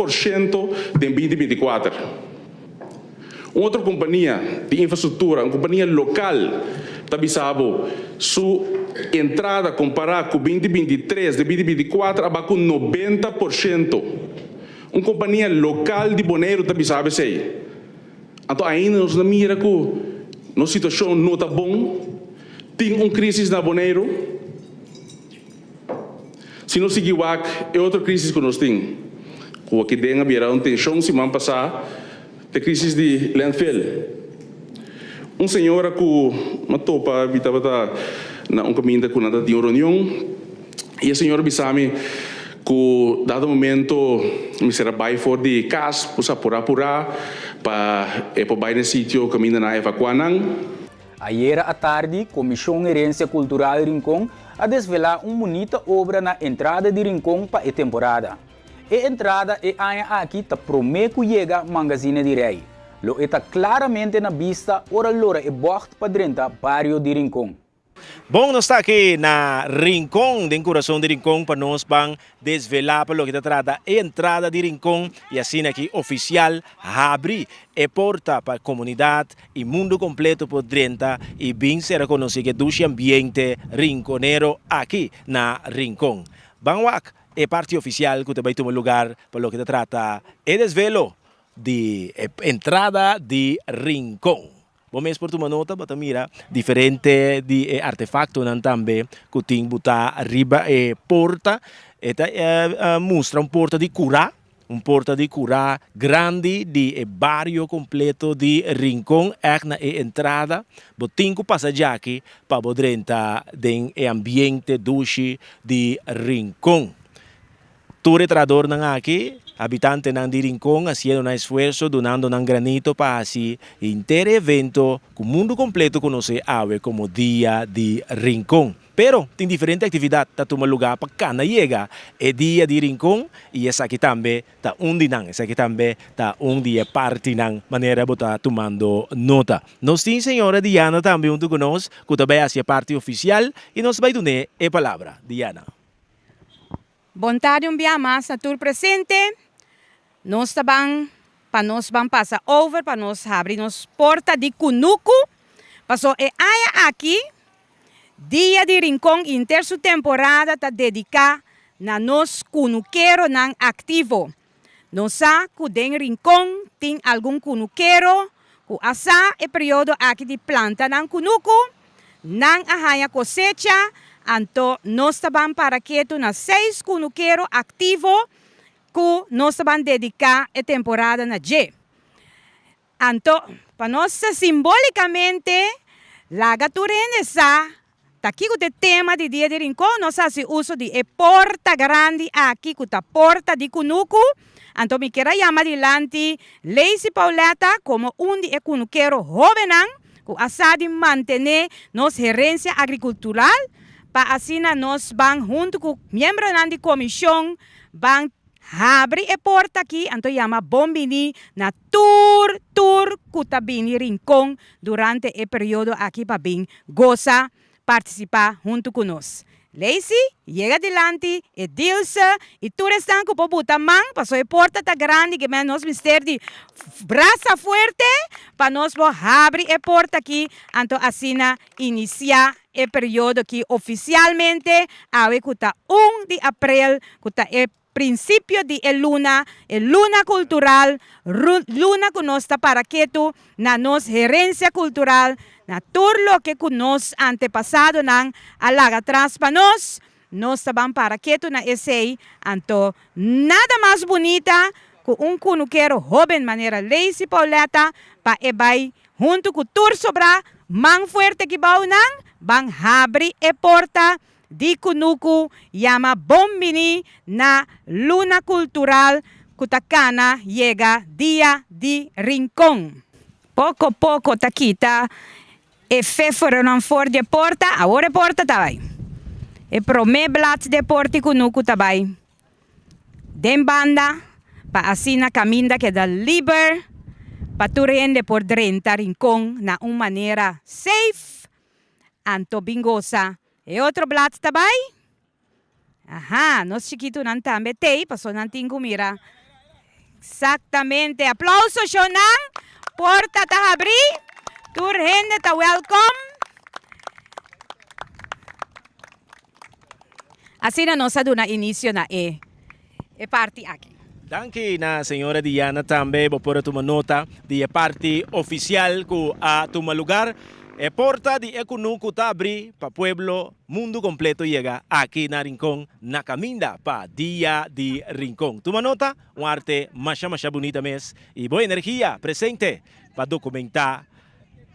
[SPEAKER 13] den 2024. Un otro kompania di infrastruktura, un kompania lokal, ta bisa bo su entrada kompará ku 2023 den 2024 a baha ku 90%. Un kompania lokal di Boneiru ta bisa bo esei. Anto ainda nos ta mira ku nos situashon no ta bon, tin un krisis na Boneiru. Si nos sigui wak e otro krisis ku nos tin, ku aki den a bira un tenshon siman pasá, ta e krisis di landfill. Un señora ku mi a topa, mi tabata na un kaminda ku nan ta tin un reunion, i e señora bisa mi ku dado momento mester a bai for di kas, pues a purá purá pa e por bai na e sitio kaminda nan a evakuá nan.
[SPEAKER 1] Ayera atardi, Komishon Herensia Kultural Rincon a desvelá un bunita obra na entrada di Rincon pa e temporada. E entrada e aña aki ta promé ku yega Mangazine di Rei. Lo e ta klaramente na bista ora lora e bògt pa drenta bario di Rincon.
[SPEAKER 14] Bon, nos ta aki na Rincon, den kurason di Rincon, pa nos ban desvelá pa loke ta trata e entrada di Rincon i asina aki ofisial habri e porta pa komunidat i mundu kompleto por drenta i bin sera konosí ku e dushi ambiente rinkonero aki na Rincon. Ban wak e parti ofisial ku ta bai tuma lugar pa loke ta trata e desvelo di e entrada di Rincon. Bo mes por tuma nota, bo ta mira diferente di e artefaktonan tambe ku tin butá riba e porta. E ta mustra un porta di kurá, un porta di kurá grandi di e bario kompleto di Rincon, ègt na e entrada. Bo tin ku pasa djaki pa bo drenta den e ambiente dushi di Rincon. Tur e trahadornan aki, habitantenan di Rincon, hasiendo nan esfuerso, dunando nan granito pa hasi henter e evento ku mundu kompleto konosé awe komo Dia di Rincon. Pero tin diferente aktividat ta tuma lugá pa kana yega e Dia di Rincon i esaki tambe ta un di nan, esaki tambe ta un di e partinan manera bo ta tumando nota. Nos tin señora Diana tambe huntu ku nos ku ta bai hasi e parti ofisial i nos ta bai dun'é e palabra. Diana.
[SPEAKER 17] Bon tardi un bia mas na tur presente. Nos ta ban pa nos ban pasa over pa nos habri nos porta di kunuku paso e aña aki Dia di Rincon inter su temporada ta dediká na nos kunukeronan aktivo. Nos sa ku den Rincon tin algun kunukero ku a sa e periodo aki di planta nan kunuku, nan a haña kosecha, anto nos ta ban para ketu na seis kunukero aktivo ku nos ta ban dediká e temporada na dje. Anto, pa nos simbolikamente laga tur hende sa ta kiko ta e tema di Dia di Rincon, nos hasi uso di e porta grandi aki ku ta Porta di Kunuku. Anto mi kier a yama dilanti Lacey Pauletta komo un di e kunukero hóbennan ku a sa di mantené nos herensia agrikultural pa asina nos ban huntu ku miembronan di komishon ban Habri e porta aki anto yama bon bini na tur tur ku ta bini Rincon durante e periodo aki pa bin gosa partisipá huntu ku nos. Lacey, yega dilanti e Dilse i tur esnan ku por buta man pasobra e porta ta grandi ke men nos mester di brasa fuerte pa nos por habri e porta aki anto asina inisiá E periodo aki ofisialmente awe ku ta un di aprel ku ta e prinsipio di e luna, e luna kultural, luna ku nos ta para ketu na nos herensia kultural, na tur loke ku nos antepasadonan a laga tras pa nos, nos ta ban para ketu na esei, anto nada mas bunita ku un kunukero hóben manera Lacey Pauletta pa e bai Huntu ku tur sobrá man fuerte ki bou nan, ban habri e porta di kunuku yama bon bini na Luna Kultural ku ta kana yega Dia di Rincon. Poko poko ta kita e feferonan for di e porta, awor e porta ta bai. E promé blad di e porta di kunuku ta bai. Den banda pa asina kaminda keda liber pa tur hende por drenta Rincon na un manera safe. Anto bin gosa. E otro blad ta bai? Aha, nos chikitunan tambe tei paso nan tin ku mira. Exactamente. Aplauso shownan. Porta ta habri. Tur hende ta welkom. Asina nos a duna inicio na e e parti aki.
[SPEAKER 14] Danki na señora Diana tambe bo por a tuma nota di e parti oficial cu a tuma lugar. E porta di e cunucu ta abri pa pueblo mundo completo yega aki na Rincon na caminda pa Dia di Rincon. Tuma nota, un arte masha masha bunita mes y bo energia presente pa documenta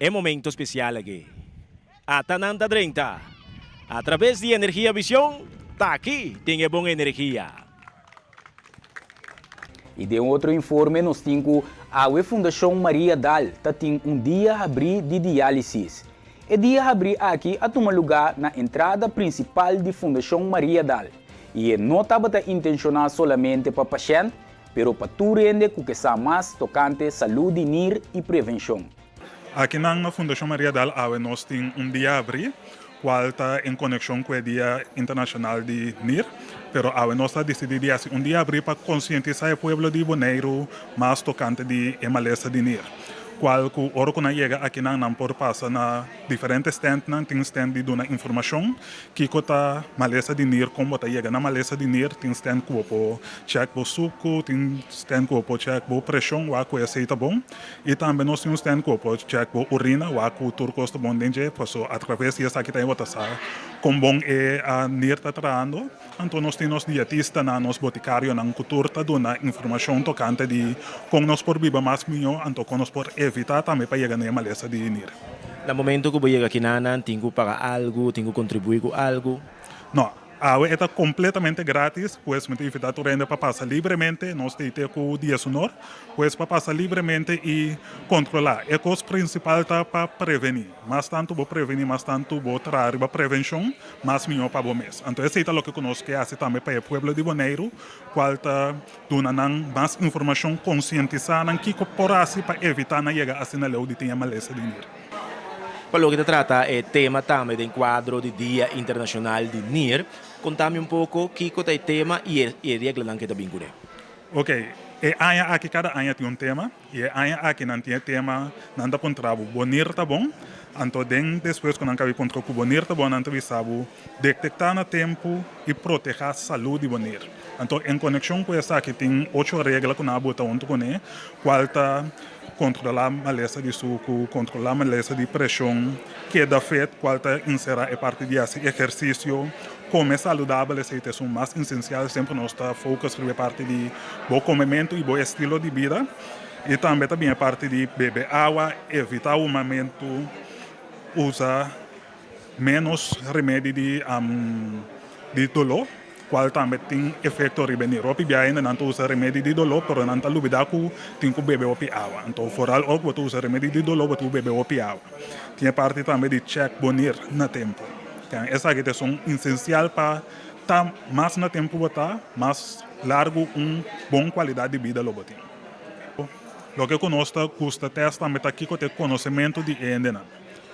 [SPEAKER 14] e momento special aki. Ata nan ta drenta. A traves di Energia Vision ta aki tin e bon energia.
[SPEAKER 1] I den otro informe nos tin ku awe Fundashon Maria Dal ta tin un dia habrí di diálisis. E dia habrí aki a tuma lugá na entrada prinsipal di Fundashon Maria Dal i e no tabata intenshoná solamente pa pashènt pero pa tur hende ku ke sa mas tokante salú di nir i prevenshon.
[SPEAKER 18] Akinan na Fundashon Maria Dal awe nos tin un dia abrí, kual ta en konekshon ku e Dia Internashonal di Nir, pero awe nos ta disidí di hasi un dia abrí pa konsientisá e pueblo di Boneiru mas tokante di e malesa di nir, kual ku ora ku nan yega akinan nan por pasa na diferente stèntnan, tin stènt di duna informashon Kiko ta malesa di nir? Kon bo ta yega na malesa di nir? Tin stent ku bo por chèk bo suku, tin stent ku bo por chèk bo preshon, wak ku esei ta bon. I tambe nos tin un stent ku bo por chèk bo urina, wak ku tur kos ta bon den dje. Paso atraves di esaki tambe bo ta sa kon bon e nir ta trahando. Anto nos tin nos dietistanan, nos botikarionan ku tur ta duna informashon tokante di kon nos por biba mas mihó, anto kon nos por evitá tambe pa yega na e malesa di nir.
[SPEAKER 14] Na momento ku bo yega kinanan tin ku paga algu, tin ku kontribuí ku algu?
[SPEAKER 18] No, awe e ta kompletamente gratis, pues mi ta invitá tur hende pa pasa libremente, nos ta ite ku diesunor, pues pa pasa libremente i kontrolá. E kos prinsipal ta pa prevení, mas tantu bo prevení, mas tantu bo traha riba prevenshon, mas mihó pa bo mes. Anto esei ta loke ku nos ke hasi tambe pa e pueblo di Boneiru, kual ta Duna nan mas informashon, konsientisá nan kiko por hasi pa evitá nan yega asina leu di tin e malesa di nir.
[SPEAKER 14] Pa loke ta trata e tema tambe den kuadro di Dia Internashonal di Nir, konta mi un poko kiko ta e tema i e reglanan ke ta bin kuné.
[SPEAKER 18] Ok, E aña aki kada aña tin un tema i e aña aki nan tin e tema nan ta puntra bo, bo nir ta bon? Anto den despues ku nan kabi puntra ku bo nir ta bon nan ta bisa bo detektá na tempu i protehá salú di bo nir. Anto en konekshon ku esaki tin ocho regla ku nan a buta huntu kuné kual ta kontrolá malesa di suku, kontrolá malesa di preshon, keda fit kual ta enserá e parti di hasi ehersisio, Come saludabel esey ta esun mas esencial, semper nos ta focus riba e parti di bo comementu y bo estilo di bida y tambe ta bin e parti di bebe awa, evita humamentu, usa menos remedi di di dolor cual tambe tin efecto riba e nir. Hopi bia hende nan ta usa remedi di dolor pero nan ta lubida cu tin cu bebe hopi awa, anto vooral ora cu bo ta usa remedi di dolor bo tin cu bebe hopi awa. Tin e parti tambe di check bo nir na tempo. Esaki ta esun esencial pa ta mas na tempo bo ta, mas largo un bon cualidad di bida lo bo tin. Loke cu nos ta gusta test tambe ta kico ta e conocemento di e hendenan.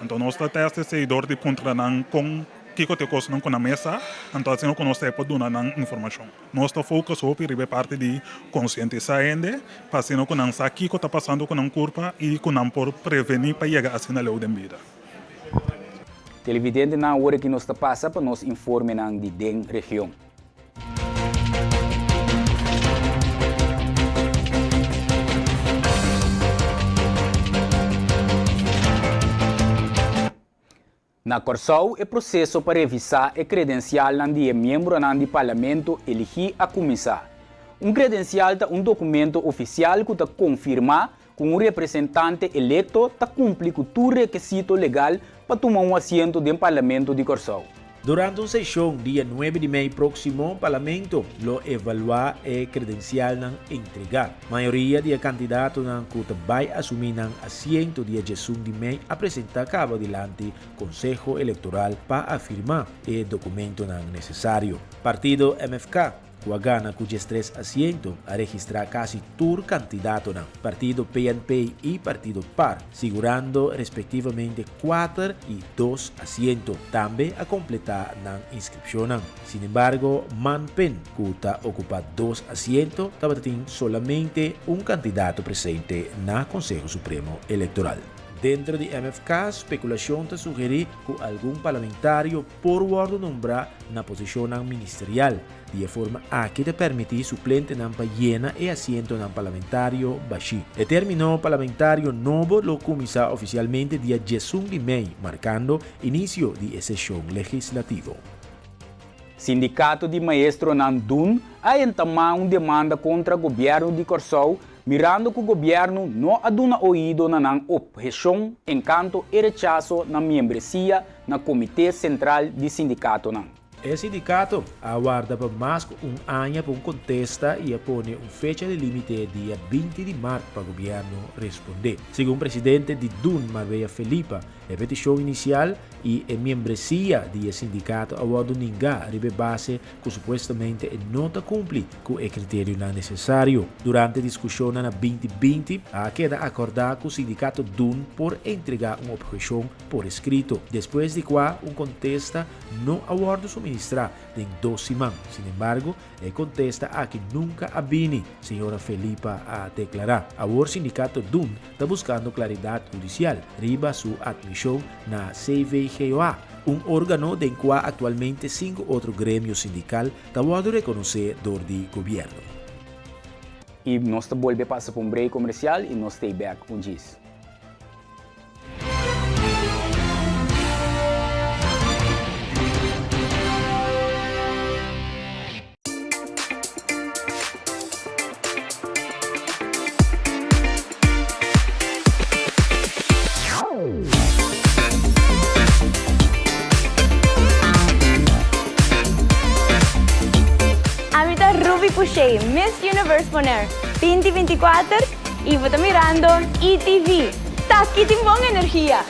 [SPEAKER 18] Anto nos ta test esey door di puntra nan con kico ta e cosnan cu nan mes sa, anto asina cu nos ta e por duna nan informacion. Nos ta focus hopi riba e parti di concientisa hende pa asina cu nan sa kico ta pasando cu nan curpa y cu nan por preveni pa yega asina leu den bida.
[SPEAKER 1] Televidentenan awor aki nos ta pasa pa nos informenan di den region. Na Kòrsou e proseso pa revisá e kredensialnan di e miembronan di parlamento eligí a kuminsá. Un kredensial ta un dokumento ofisial ku ta konfirmá ku un representante elekto ta kumpli ku tur rekesito legal pa tuma un asiento den Parlamento di Kòrsou.
[SPEAKER 2] Durante un seshon dia nuebe di mei próksimo, Parlamento lo evaluá e kredensialnan entregá. Mayoria di e kandidatonan ku ta bai asumí nan asiento dia djesun di mei a presentá kaba dilanti Konseho Elektoral pa afirmá e dokumentonan nesesario. Partido MFK. ku a gana ku diestres asiento, a registrá kasi tur kandidatonan, partido PNP i partido par, sigurando respektivamente kuater i dos asiento, tambe a kompletá nan inskripshonnan. Sinembargo, Manpen, ku ta okupá dos asiento, tabata tin solamente un kandidato presente na Konseho Supremo Elektoral. Dentro di MFK, spekulashon ta sugerí ku algun parlamentario por wòrdu nombrá na posishonnan ministerial. Di e forma aki ta permití suplentenan pa yena e asientonan parlamentario bashí. E término parlamentario nobo lo kuminsá ofisialmente dia diesun di mei, markando inisio di e seshon legislativo.
[SPEAKER 1] Sindikato di maestronan dun a entamá un demanda kontra gobièrnu di Kòrsou mirando ku gobièrnu no a duna oido na nan opheshon enkanto e rechaso na miembresia na Komité Sentral di Sindikatonan.
[SPEAKER 2] E sindikato a warda pa mas ku un aña pa un kontesta i a pone un fecha di límite dia 20 di mart pa gobièrnu respondé. Segun presidente di dun Marbella Felipa, e petishon inisial i e miembresia di e sindikato a wòrdu ningá riba e base ku supuestamente e no ta kumpli ku e kriterionan nesesario. Durante diskushonnan na 20 binti a keda akordá ku sindikato dun por entregá un opheshon por eskrito, despues di kua un kontesta no a wòrdu suministrá den dos siman. Sinembargo, e kontesta aki nunka a bini, señora Felipa a deklará. Awor sindikato dun ta buskando klaridat hudisial riba su atmishon na CVGOA, un órgano den kua aktualmente sinku otro gremio sindikal ta wòrdu rekonosé dor di gobièrnu.
[SPEAKER 1] I nos ta bolbe pasa pa un break komersial i nos stay back un djis.
[SPEAKER 19] Ami ta Ruby Pouchet, Miss Universe Bonaire 2024 y bo ta mirando ETV. Taki tin bon energia!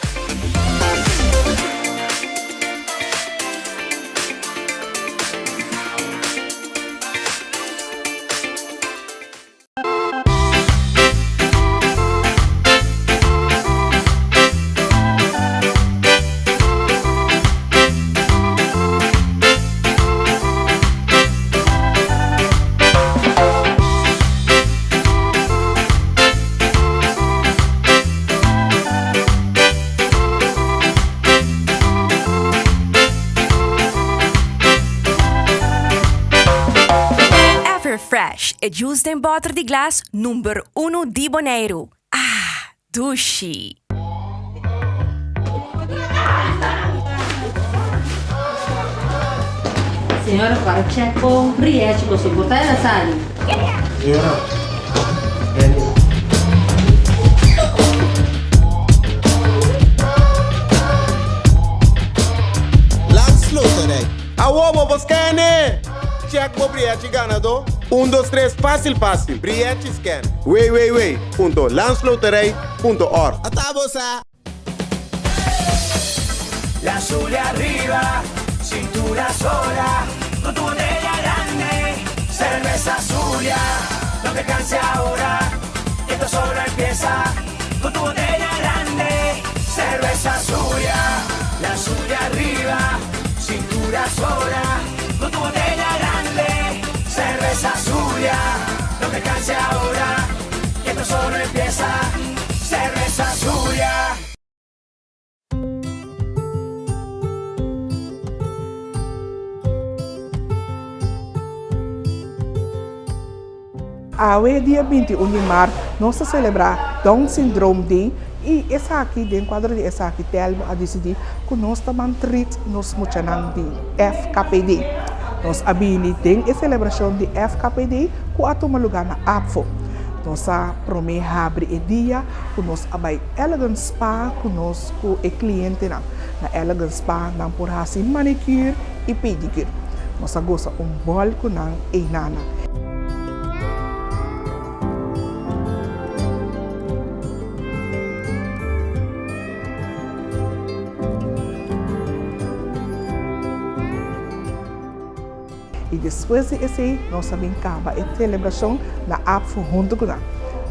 [SPEAKER 19] Fresh, e juice den bòter di glas number unu di Boneiru. Ah, dushi!
[SPEAKER 3] Señora para check bo rièchi bo soporta el a sali.
[SPEAKER 4] Señora, Benny.
[SPEAKER 20] Landsloterij. Awo bo por scan-e! Check bo brièchi ganadó. Un dos tres fásil fásil. Brièchi scan. www.landsloterij.org. Ata bo sa!
[SPEAKER 10] La Zulia arriba, cintura sola, con tu botella grande, cerveza Zulia, no te canses ahora, que esto solo empieza, con tu botella grande, cerveza Zulia, la Zulia arriba, cintura sola, con tu botella grande, cerveza Zulia, no te canses ahora, que esto solo empieza, cerveza Zulia.
[SPEAKER 9] Awe dia 21 di mart nos ta selebrá Down Syndrome Day i esaki den kuadro di esaki Telmo a disidí ku nos ta ban treat nos muchanan di FKPD. Nos a bini den e selebrashon di FKPD ku a tuma lugá na ABVO. Nos a promé habri e dia ku nos a bai Elegant Spa ku nos ku e klientenan. Na Elegant Spa nan por hasi manicure i pedicure. Nos a gosa un bòl ku nan einana. I despues di esei nos a bin kaba e selebrashon na APFO huntu ku nan.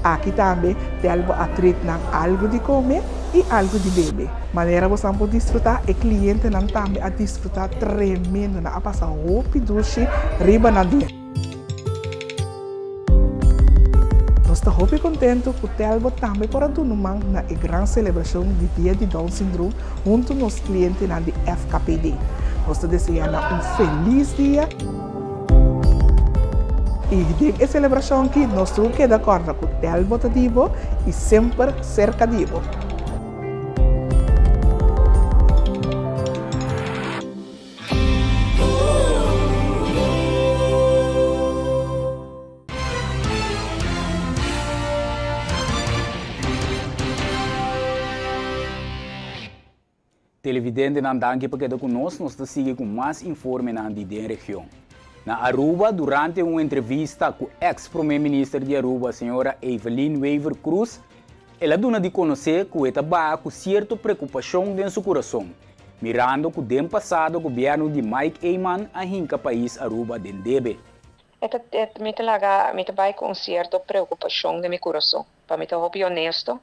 [SPEAKER 9] Aki tambe Telbo a treat nan algu di kome i algu di bebe. Manera bosan por disfrutá, e klientenan tambe a disfrutá tremendo. Nan a pasa hopi dushi riba nan dia. Nos ta hopi kontentu ku Telbo tambe por a duna man na e gran selebrashon di Dia di Down Syndroom huntu nos klientenan di FKPD. Nos ta deseá nan un felis dia i den e selebrashon aki nos tur keda kòrda ku Telbo ta di bo i semper serka di bo.
[SPEAKER 1] Televidentenan danki pa keda ku nos, nos ta sigui ku mas informenan di den region. Na Aruba durante un entrevista ku ex prome minister di Aruba señora Evelyn Wever Croes el a duna di konosé ku e ta baha ku sierto preokupashon den su kurason mirando ku den pasado gobièrnu di Mike Eman a hinka pais Aruba den debe.
[SPEAKER 21] E ta, mi ta laga, mi ta bai ku un sierto preokupashon den mi kurason. Pa mi ta hopi honesto,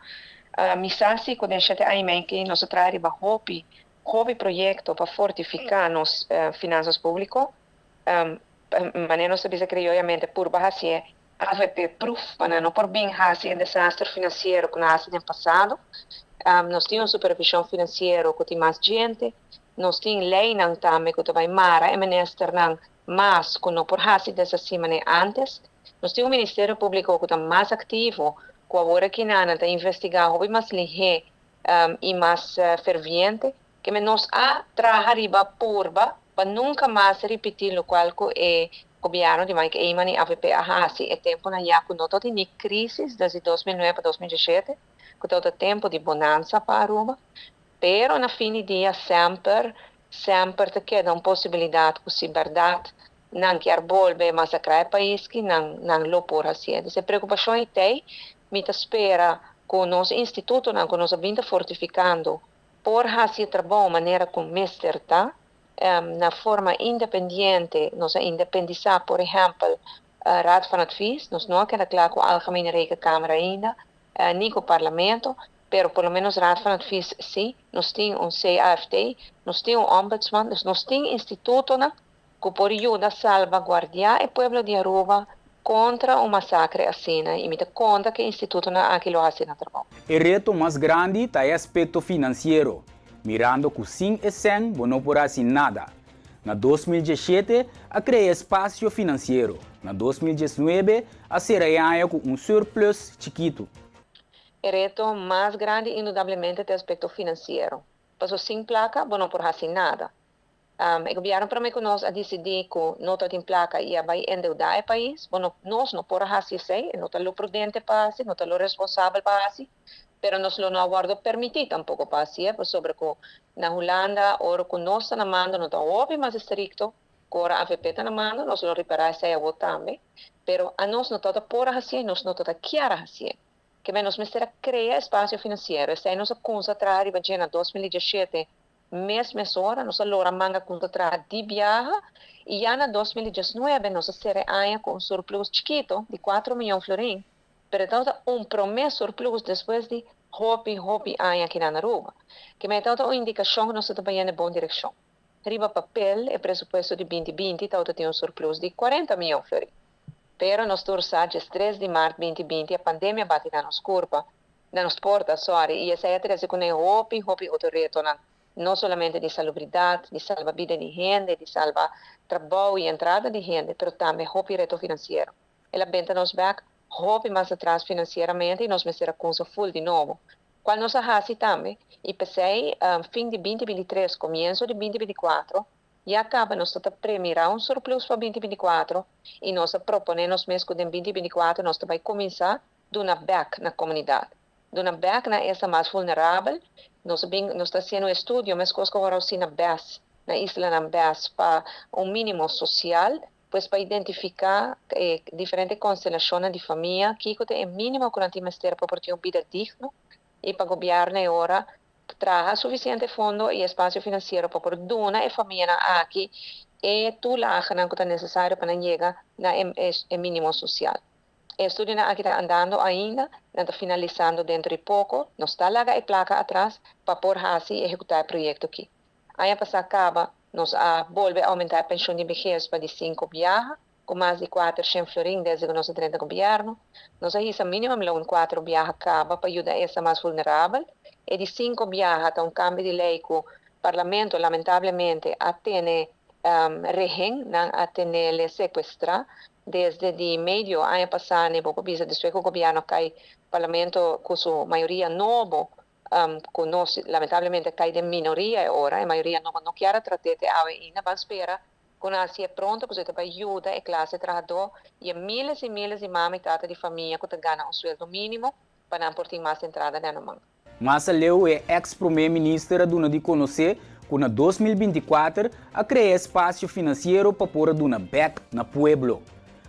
[SPEAKER 21] mi sa si ku den shete aña i mei aki nos a traha riba hopi, hopi proyekto pa fortifiká nos finansas públiko. Manera nos ta bisa krioyamente purba hasié avp proof pa nan no por bin hasi e desaster finansiero ku nan a hasi den pasado. Nos tin un supervishon finansiero ku tin mas djente, nos tin leinan tambe ku ta bai mara e ministernan mas ku no por hasi desasí manera ántes. Nos tin un Ministerio Públiko ku ta mas aktivo, ku awor aki nan ta investigá hopi mas lihé i mas ferviente. Keme nos a traha riba purba pa nunka mas ripití lokual ku e gobièrnu di Mike Eman i avp a hasi e tempunan ya ku no tabatin ni krísis desde 2009 pa 2017, ku tabata tempu di bonansa pa Aruba. Pero na fin di dia semper, semper ta keda un posibilidat ku si bèrdat nan kier bolbe masakrá e pais ki nan nan lo por hasié. Dus e preokupashon ei t'ei, mi ta spera ku nos institutonan ku nos a bin ta fortifikando por hasi e trabou manera ku mester ta, na forma independiente, nos a independisá por ehèmpel Raad van Advies, nos no a keda kla ku Algemene Rekenkamer ainda, ni ku Parlamento, pero por lo menos Raad van Advies sí, nos tin un CAFT, nos tin un Ombudsman, dus nos tin institutonan ku por yuda salbaguardiá e pueblo di Aruba kontra un masakre asina i mi ta konta ku e institutonan aki lo hasi nan trabou.
[SPEAKER 1] E reto mas grandi ta e aspekto finansiero, mirando ku sin e sèn bo no por hasi nada. Na 2017 a krea espasio finansiero. Na 2019 a sera e aña ku un surplus chikitu.
[SPEAKER 21] E reto mas grandi indudablemente ta e aspecto financiero. Paso sin placa bo no por haci nada. E gobierno prome cu nos a dicidi cu no ta tin placa y a bay endeuda e pais. Bo no, nos no por a haci esey, e no ta lo prudente pa haci, no ta lo responsabel pa haci, pero nos lo no a wordo permiti tampoco pa haci'e, pasobra cu na Hulanda ora cu nos ta na mando no ta hopi mas estricto cu ora avp ta na mando, nos lo ripara esey awo tambe, pero anos no ta ta por a haci'e, nos no ta ta kier a haci'e. Keme nos mester a crea espacio financiero, esey nos a cunsa traha riba dje na 2017, Mes mesora nos a lora manga ku ta traha di biaha i ya na 2019 nos a sera e aña ku un surplus chikitu di kuater miyon florin, pero e tabata un promé surplus despues di hopi hopi aña aki na Aruba. Keme e tabata un indikashon ku nos ta bayendo e bon direkshon. Riba papel e presupuesto di binti binti tabata tin un surplus di 40 miyon florin. Pero nos tur sa djes tres di mart 2020 e pandemia bati na nos kurpa Na nos porta, sorry, i esei a trese kuné hopi, hopi otro retonan, no solamente di salubridat, di salba bida di hende, di salba trabou i entrada di hende, pero tambe hopi reto finansiero. El a benta nos bèk hopi mas atras finansieramente i nos mester a kunsa ful di nobo, kual nos a hasi tambe, i p'esei fin di 2023, komienso di 2024, ya kaba nos ta ta premirá un surplus pa 2024 i nos a proponé nos mes ku den 2024 nos ta bai kuminsá duna bek na komunidat, duna bek na esnan mas vulnerabel. Nos a bin, nos ta hasiendo un estudio meskos ku ora na bes, na islanan bes pa un mínimo sosial, pues pa identifiká e diferente konstelashonnan di famia, kiko ta e mínimo ku nan tin mester pa por tin un bida digno i pa gobièrnu e ora traha sufisiente fondo i espasio finansiero pa por duna e famianan aki e tulagenan ku ta nesesario pa nan yega na e mínimo sosial. E estudionan aki ta andando ainda, nan ta finalisando dentro di poko. Nos ta laga e plaka atras pa por hasi i ehekutá e proyekto aki. Aña pasá kaba nos a bolbe oumentá e penshun di behes pa di sinku biaha, ku mas di 400 florin desde ku nos a drenta gobièrnu. Nos a hisa minimumloon kuater biaha kaba pa yuda esnan mas vulnerabel. E di sinku biaha ta un kambio di lei ku Parlamento lamentablemente a tene rehen, nan a tenele sekuestrá Desde di medio aña pasá ne bo por bisa despues ku gobièrnu a kai parlamento ku su mayoria nobo ku nos lamentablemente a kai den minoria e ora e mayoria nobo no kier a trat'é te awe ainda ban spera ku nan hasié pronto pasobra ta bai yuda e klase trahadó i e miles i miles di mama i tata di famia ku ta gana un sueldo mínimo pa nan por tin mas entrada den nan man.
[SPEAKER 1] Mas aleu e eks prome minister a duna di konosé ku na 2024 a krea espasio finansiero pa por a duna bèk na pueblo.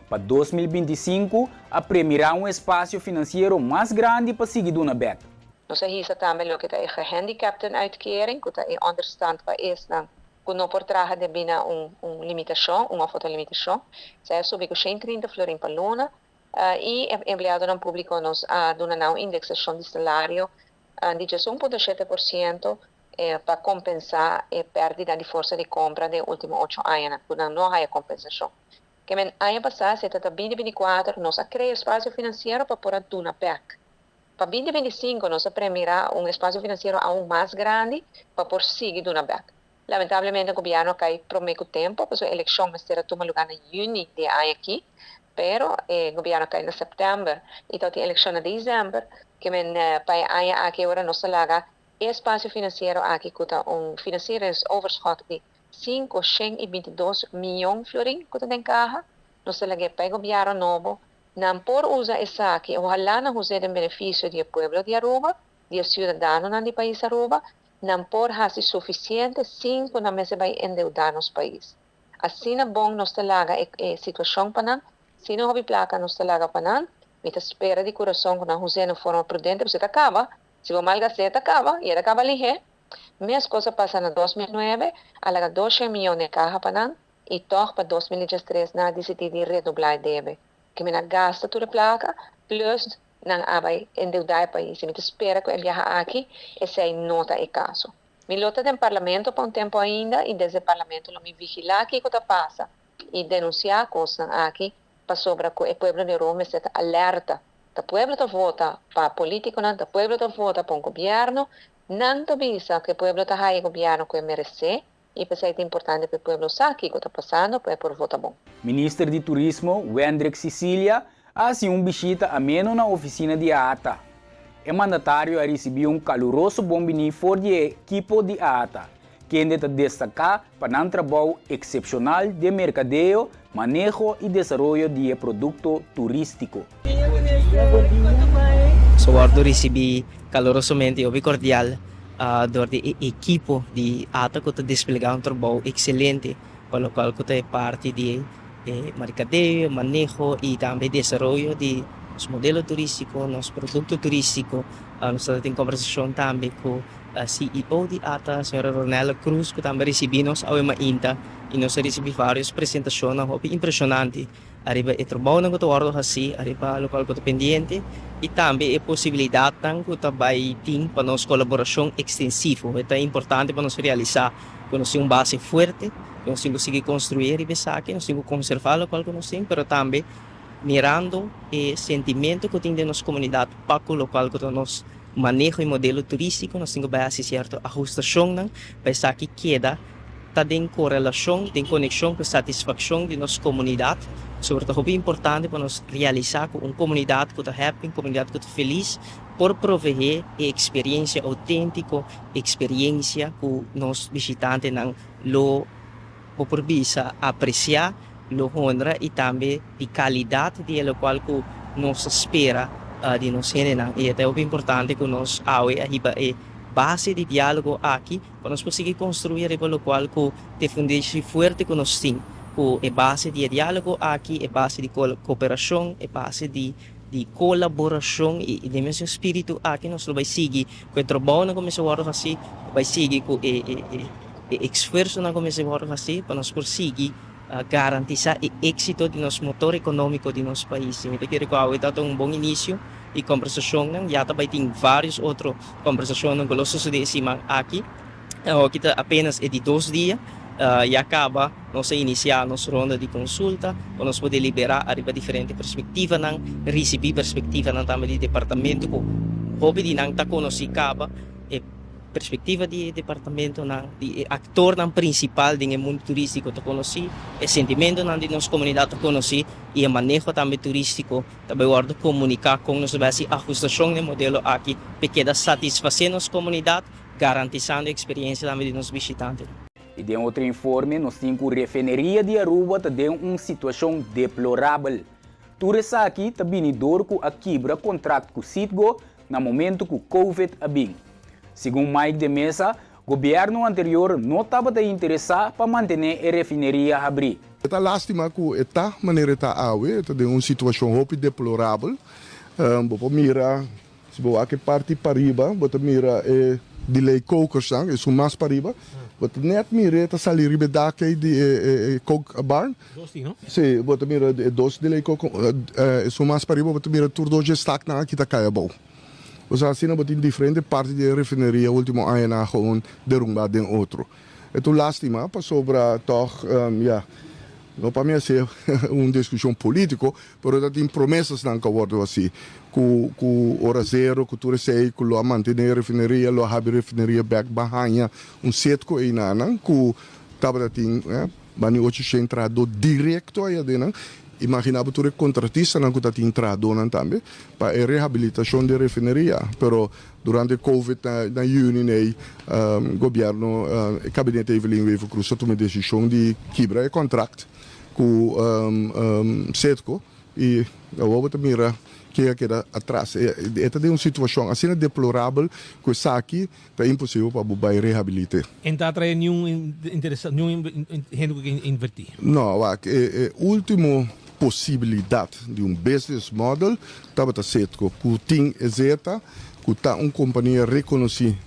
[SPEAKER 1] Pa 2025 a premirá un espasio finansiero mas grandi pa sigui duna bèk.
[SPEAKER 21] Nos a hisa tambe loke ta e gehandicaptenuitkering, ku ta e onderstand pa esnan ku no por traha debí na un un limitashon, un òf otro limitashon. Esei a subi ku 130 florin pa luna. I e empleadonan públiko nos a duna nan un indeksashon di salario di 11.7% pa kompensá e pèrdida di forsa di kompra den e último ocho añanan ku nan no a haya kompensashon. Ke men aña pasá, si e ta ta 2024, nos a krea espasio finansiero pa por a duna bèk. Pa 2025 nos a premirá un espasio finansiero aun mas grandi pa por sigui duna bèk. Lamentablemente gobièrnu a kai promé ku tempu, pasobra e elekshon mester a tuma lugá na yüni di e aña akí, pero e gobièrnu a kai na sèptèmber i tabatin elekshon na desèmber, ke men pa e aña aki ora nos ta laga e espasio finansiero aki ku ta un financieringsoverschot di 522 mion florin ku ta den kaha, nos ta lag'é pa e gobièrnu nobo, nan por usa esaki, ohalá nan us'é den benefisio di e pueblo di Aruba, di e siudadanonan di pais Aruba, Nan por hasi sufisiente sin ku nan mester bai endeudá nos pais. Asina bon nos ta laga e e situashon pa nan, si no hopi plaka nos ta laga pa nan, mi ta spera di kurason ku nan hus'é na un forma prudente pasobra e ta kaba, si bo malgast'é e ta kaba i e ta kaba lihé. Meskos a pasa na 2009, a laga 200 mion den kaha pa nan i tòg pa 2013 nan a disidí di redoblá e debe. Ke men a gasta tur e plaka plus Nan a bai endeudá e pais i mi ta spera ku e biaha aki esei no ta e kaso. Mi lo ta den parlamento pa un tempu ainda i desde parlamento lo mi vigilá kiko ta pasa i denunsiá kosnan aki pasobra ku e pueblo di Aruba mester ta alerta. Ta pueblo ta vota pa politikonan, ta pueblo ta vota pa un gobièrnu, nan ta bisa ku e pueblo ta haya e gobièrnu ku e meresé. I p'esei ta importante pa e pueblo sa kiko ta pasando pa e por vota bon.
[SPEAKER 1] Minister di Turismo, Wendrick Cicilia, a hasi un bishita ameno na ofisina di ATA. E mandatario a risibí un kaluroso bonbiní for di e ekipo di ATA, kende ta destaká pa nan trabou eksepshonal den merkadeo, maneho i desaroyo di e produkto turístiko.
[SPEAKER 7] Nos a wòrdu risibí kalorosamente i hopi kordial dor di e ekipo di ata ku ta desplegá un trabou ekselente pa lokual ku ta e parti di e merkadeo, maneho i tambe desaroyo di nos modelo turístiko, nos produkto turístiko. Nos ta tin kombersashon tambe ku CEO di ata, señora Ronella Cruz, ku tambe a risibí nos awe mainta i nos a risibí vários presentashonnan hopi impreshonante. Ariba e trabounan ku ta wòrdu hasí, ariba lokual ku ta pendiente i tambe e posibilidatnan ku ta bai tin pa nos kolaborashon ekstensivo. E ta importante pa nos realisá ku nos tin un base fuerte, ku nos tin ku sigui konstruí riba esaki, nos tin ku konservá lokual ku nos tin, pero tambe mirando e sentimentu ku tin den nos komunidat pa ku lokual ku ta nos maneho i modelo turístiko, nos tin ku bai hasi sierto ahustashonnan pa esaki keda ta den korelashon, den konekshon ku satisfakshon di nos komunidat. Sobre ta hopi importante pa nos realisá ku un komunidat ku ta happy, un komunidat ku ta felis por proveé e eksperensia outéntiko, eksperensia ku nos bishitantenan lo, bo por bisa, apresiá, lo honra i tambe di kalidat di e lokual ku nos ta spera di nos hendenan. I e ta hopi importante ku nos awe a hiba e base di diálogo aki Pa nos por sigui construi ariba locual cu t'e fundeshi fuerte cu nos tin, cu e base di e dialogo aki, e base di cooperacion, e base di di colaboracion y den mesun spiritu aki nos lo bay sigui cu e trabounan cu mester wordo haci, lo bay sigui cu e e esfuerzonan cu mester wordo haci pa nos por sigui garantisa e exito di nos motor economico di nos pais. Y mi ta kere cu awe ta un bon inicio di conversacionnan, ya ta bay tin varios otro Kombersashonnan ku lo sosodé e siman aki. Awoki ta apenas e di dos dia. Ya kaba nos a inisiá nos ronda di konsulta pa nos por deliberá ariba diferente perspektivanan, risibí perspektivanan tambe di departamento ku hopi di nan ta konosí kaba. E perspektiva di e departamentonan, di e aktornan prinsipal den e mundu turístiko ta konosí, e sentimentonan di nos komunidat ta konosí i e maneho tambe turístiko. Ta bai wòrdu komuniká kon nos ta bai hasi ahustashon den modelo aki p'e keda satisfasé nos komunidat, garantisando e eksperiensia tambe di nos bishitantenan.
[SPEAKER 1] I den otro informe nos tin ku refeneria di Aruba ta den un situashon deplorabel. Tur esaki ta bini dor ku a kibra kontrakt ku Citgo na momentu ku Covid a bin. Segun Mike de Meza, Gobierno anterior no tabata interesa pa mantene e refineria habri.
[SPEAKER 22] E ta lastima ku e ta manera e ta awe, e ta den un situashon hopi deplorabel. Bo por mira, si bo wak e parti pariba, bo ta mira e delay kokersnan, esun mas pariba. Bo ta nèt mira e ta sali riba e dak ei di e kook barn.
[SPEAKER 23] Dos tin, no?
[SPEAKER 22] Si, bo ta mira e dos delay koker, esun mas pariba bo ta mira tur dos dje staknan aki ta kai abou. Osea asina bo tin diferente parti di e refineria ultimo añanan a gewoon derumba den otro. E ta un lastima pasobra tog ya no pa mi haci un discusion politico pero ta tin promesasnan cu a wordo haci cu cu ora zero cu tur esey cu lo a mantene e refineria lo a habi refineria bek ba haña un setco eynanan cu tabata tin Bani 800 trahadó direkto aya den nan. Imaginá bo tur e kontratistanan ku ta tin trahadónan tambe pa e rehabilitashon di e refineria. Pero durante covid na na yüni nei gobièrnu, e kabinete Evelyn Wever-Croes a tuma e desishon di kibra e kontrakt ku Citgo i awor bo ta mira ke a keda atras. E ta den un situashon asina deplorabel ku esaki Ta imposibel pa bo bai rehabilit'é.
[SPEAKER 23] En ta atraé niun interesa, niun hende ku ke invertí.
[SPEAKER 22] No, wak, e e último posibilidat di un business model tabata Citgo, ku tin e zeta, ku ta un kompania rekonosí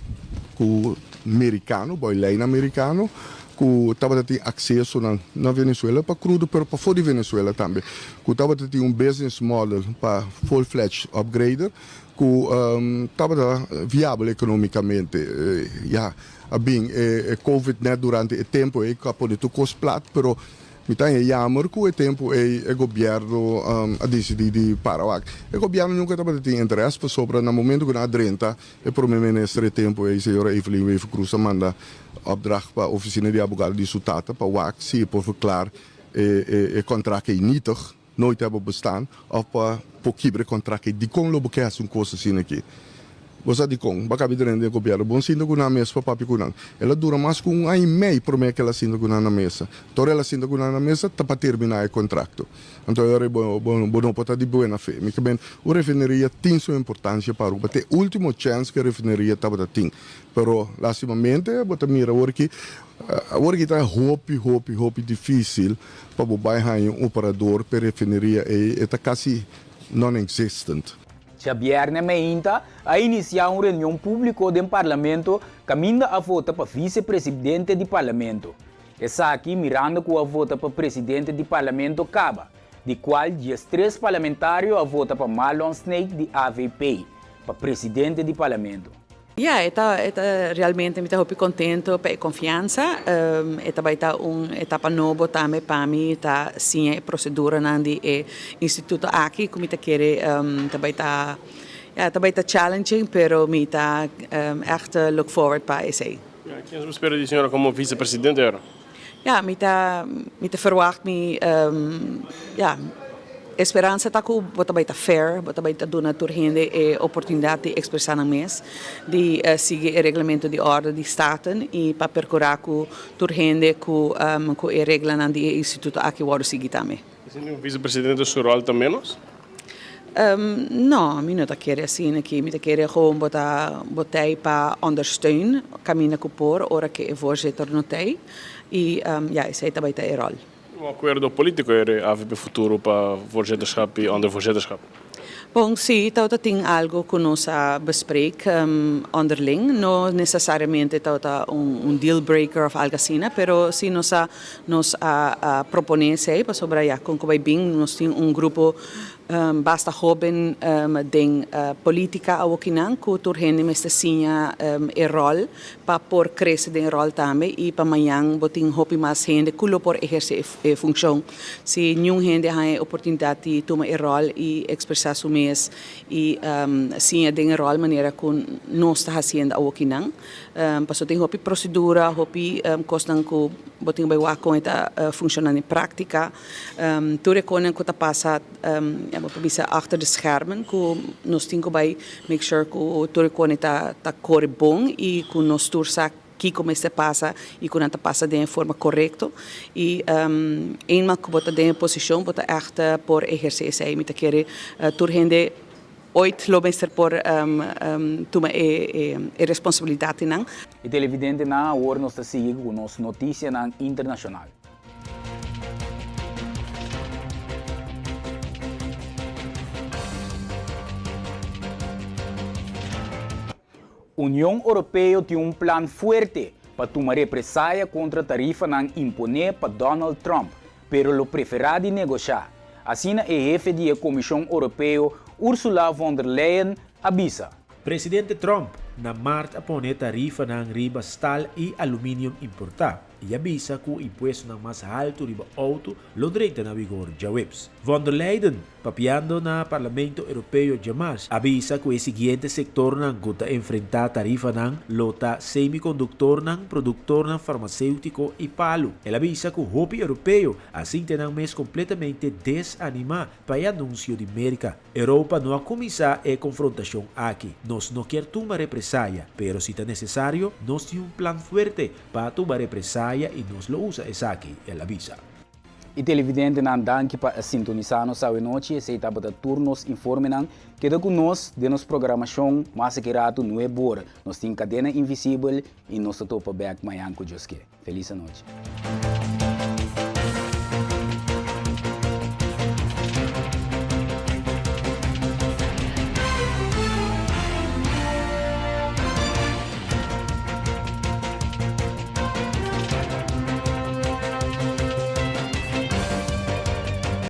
[SPEAKER 22] ku merikano, bou e leinan merikano, ku tabata tin aksesonan na Venezuela pa krudo, pero pafó di Venezuela tambe, ku tabata tin un business model pa full-fledged upgrader, Ku tabata viabel ekonomikamente. Ya a bin e covid net durante e tempu ei ku a pone tur kos plat, pero Mi ta haña jammer ku e tempu ei e gobièrnu a disidí di para wak. E gobièrnu nunka tabata tin interes pasobra na momentu ku nan a drenta e prome minister e tempu ei señora Evelyn Wever-Croes a manda opdracht pa ofisina di abogado di su tata pa wak si e por verklaar e kontrakt ei nietig, nooit hebben bestaan, òf pa por kibra e kontrakt ei. Dikon lo bo ke hasi un kos asina aki? Bo sa dikon? Bo a kabi drenta den gobièrnu. Bon sinta ku nan mes pa papia ku nan. El a dura mas ku un aña i mei promé ku el a sinta ku nan na mesa. Tor el a sinta ku nan na mesa ta pa terminá e kontrakto. Anto e ora ei bo bo no por ta di buena fe. Mi ke men, un refineria tin su importansia pa Aruba. Ta e último chèns ku e refineria tabata tin. Pero lastimamente bo ta mira awor ki awor ki ta hopi hopi hopi difísil pa bo bai haña un operador pa e refineria ei. E ta kasi non-existent.
[SPEAKER 1] Djabièrnè meinta a inisiá un reunion públiko den Parlamento kaminda a vota pa visepresidente di Parlamento. Esaki mirando ku a vota pa presidente di Parlamento kaba, di kual diestres parlamentario a vota pa Marlon Sneek di avp pa presidente di Parlamento.
[SPEAKER 6] Ya, e ta e ta realmente mi ta hopi contento pa e confiansa. E ta bai ta un etapa nobo tambe pa mi ta siña e proceduranan di e instituto aki cu mi ta kere ta bai ta ya ta bai ta challenging pero mi ta echt look forward pa esey.
[SPEAKER 8] Ya, kiens bo spera di señora como vicepresidente ahora?
[SPEAKER 6] Ya, mi ta mi ta verwacht mi ya e speransa ta ku bo ta bai ta fair, bo ta bai ta duna tur hende e oportunidat di ekspresá nan mes, di sigui e reglamento di orde di Staten i pa perkurá ku tur hende ku ku e reglanan di e instituto aki wòrdu sigui tambe.
[SPEAKER 8] Esei un vicepresidente su ròl ta ménos?
[SPEAKER 6] No, mi no ta kere asina aki. Mi ta kere gewoon bo ta bo t'ei pa ondersteun kaminda ku por ora ku e voorzitter no t'ei. I ya, esei ta bai ta e ròl.
[SPEAKER 8] Un akuerdo polítiko ere avp Futuro pa voorzitterschap i ondervoorzitterschap?
[SPEAKER 6] Bon, sí, tabata tin algu ku nos a bespreek onderling. No nesesariamente tabata un deal breaker òf algu asina, pero sí nos a nos a proponé esei pasobra ya kon ku bai bin nos tin un grupo basta hóben den polítika awokinan ku tur hende mester siña e ròl pa por krese den e ròl tambe i pa mañan bo tin hopi mas hende ku lo por ehersé e funshon. Si niun hende haña e oportunidat di tuma e ròl i ekspresá su mes i siña den e ròl manera ku nos ta hasiendo awokinan. Pasobra tin hopi prosedura, hopi kosnan ku bo tin ku bai wak kon e ta funshoná den práktika. Tur e konan ku ta pasa, ya bo por bisa achter de schermen, ku nos tin ku bai make sure ku tur e konan ta ta kore bon i ku nos tur sa kiko mester pasa i ku nan ta pasa den e forma korekto. I eenmaal ku bo ta den e posishon bo ta ègt por ehersé esei. Mi ta kere tur hende Ooit lo mester por tuma e responsabilidatnan.
[SPEAKER 1] E televidentenan awor nos ta sigui ku nos notisianan internashonal. Union Oropeo tin un plan fuerte pa tuma represaya kontra tarifanan imponé pa Donald Trump, pero lo preferá di negoshá, asina e hefe di e Komishon Oropeo Ursula von der Leyen a bisa.
[SPEAKER 2] Presidente Trump na mart a pone tarifanan riba stal i aluminium importá i a bisa ku impuestonan mas haltu riba outo lo drenta na vigor djaweps. Von der Leyen Papiando na Parlamento Europeo djamars, a bisa ku e siguiente sektornan ku ta enfrentá tarifanan lo ta semikonduktornan, produktornan farmaséutiko i palu. El a bisa ku hopi europeo a sinti nan mes kompletamente desanimá pa e anunsio di Merka. Europa no a kuminsá e konfrontashon aki. Nos no kier tuma represaya, pero si ta nesesario, nos tin un plan fuerte pa tuma represaya i nos lo usa esaki, el a bisa.
[SPEAKER 1] I televidentenan danki pa a sintonisa nos awe nochi, esey tabata tur nos informenan. Keda ku nos den nos programashon mas aki ratu nueb ora. Nos tin Kadena Invisibel i nos ta topa bek mañan ku Dios ke. Felis anochi.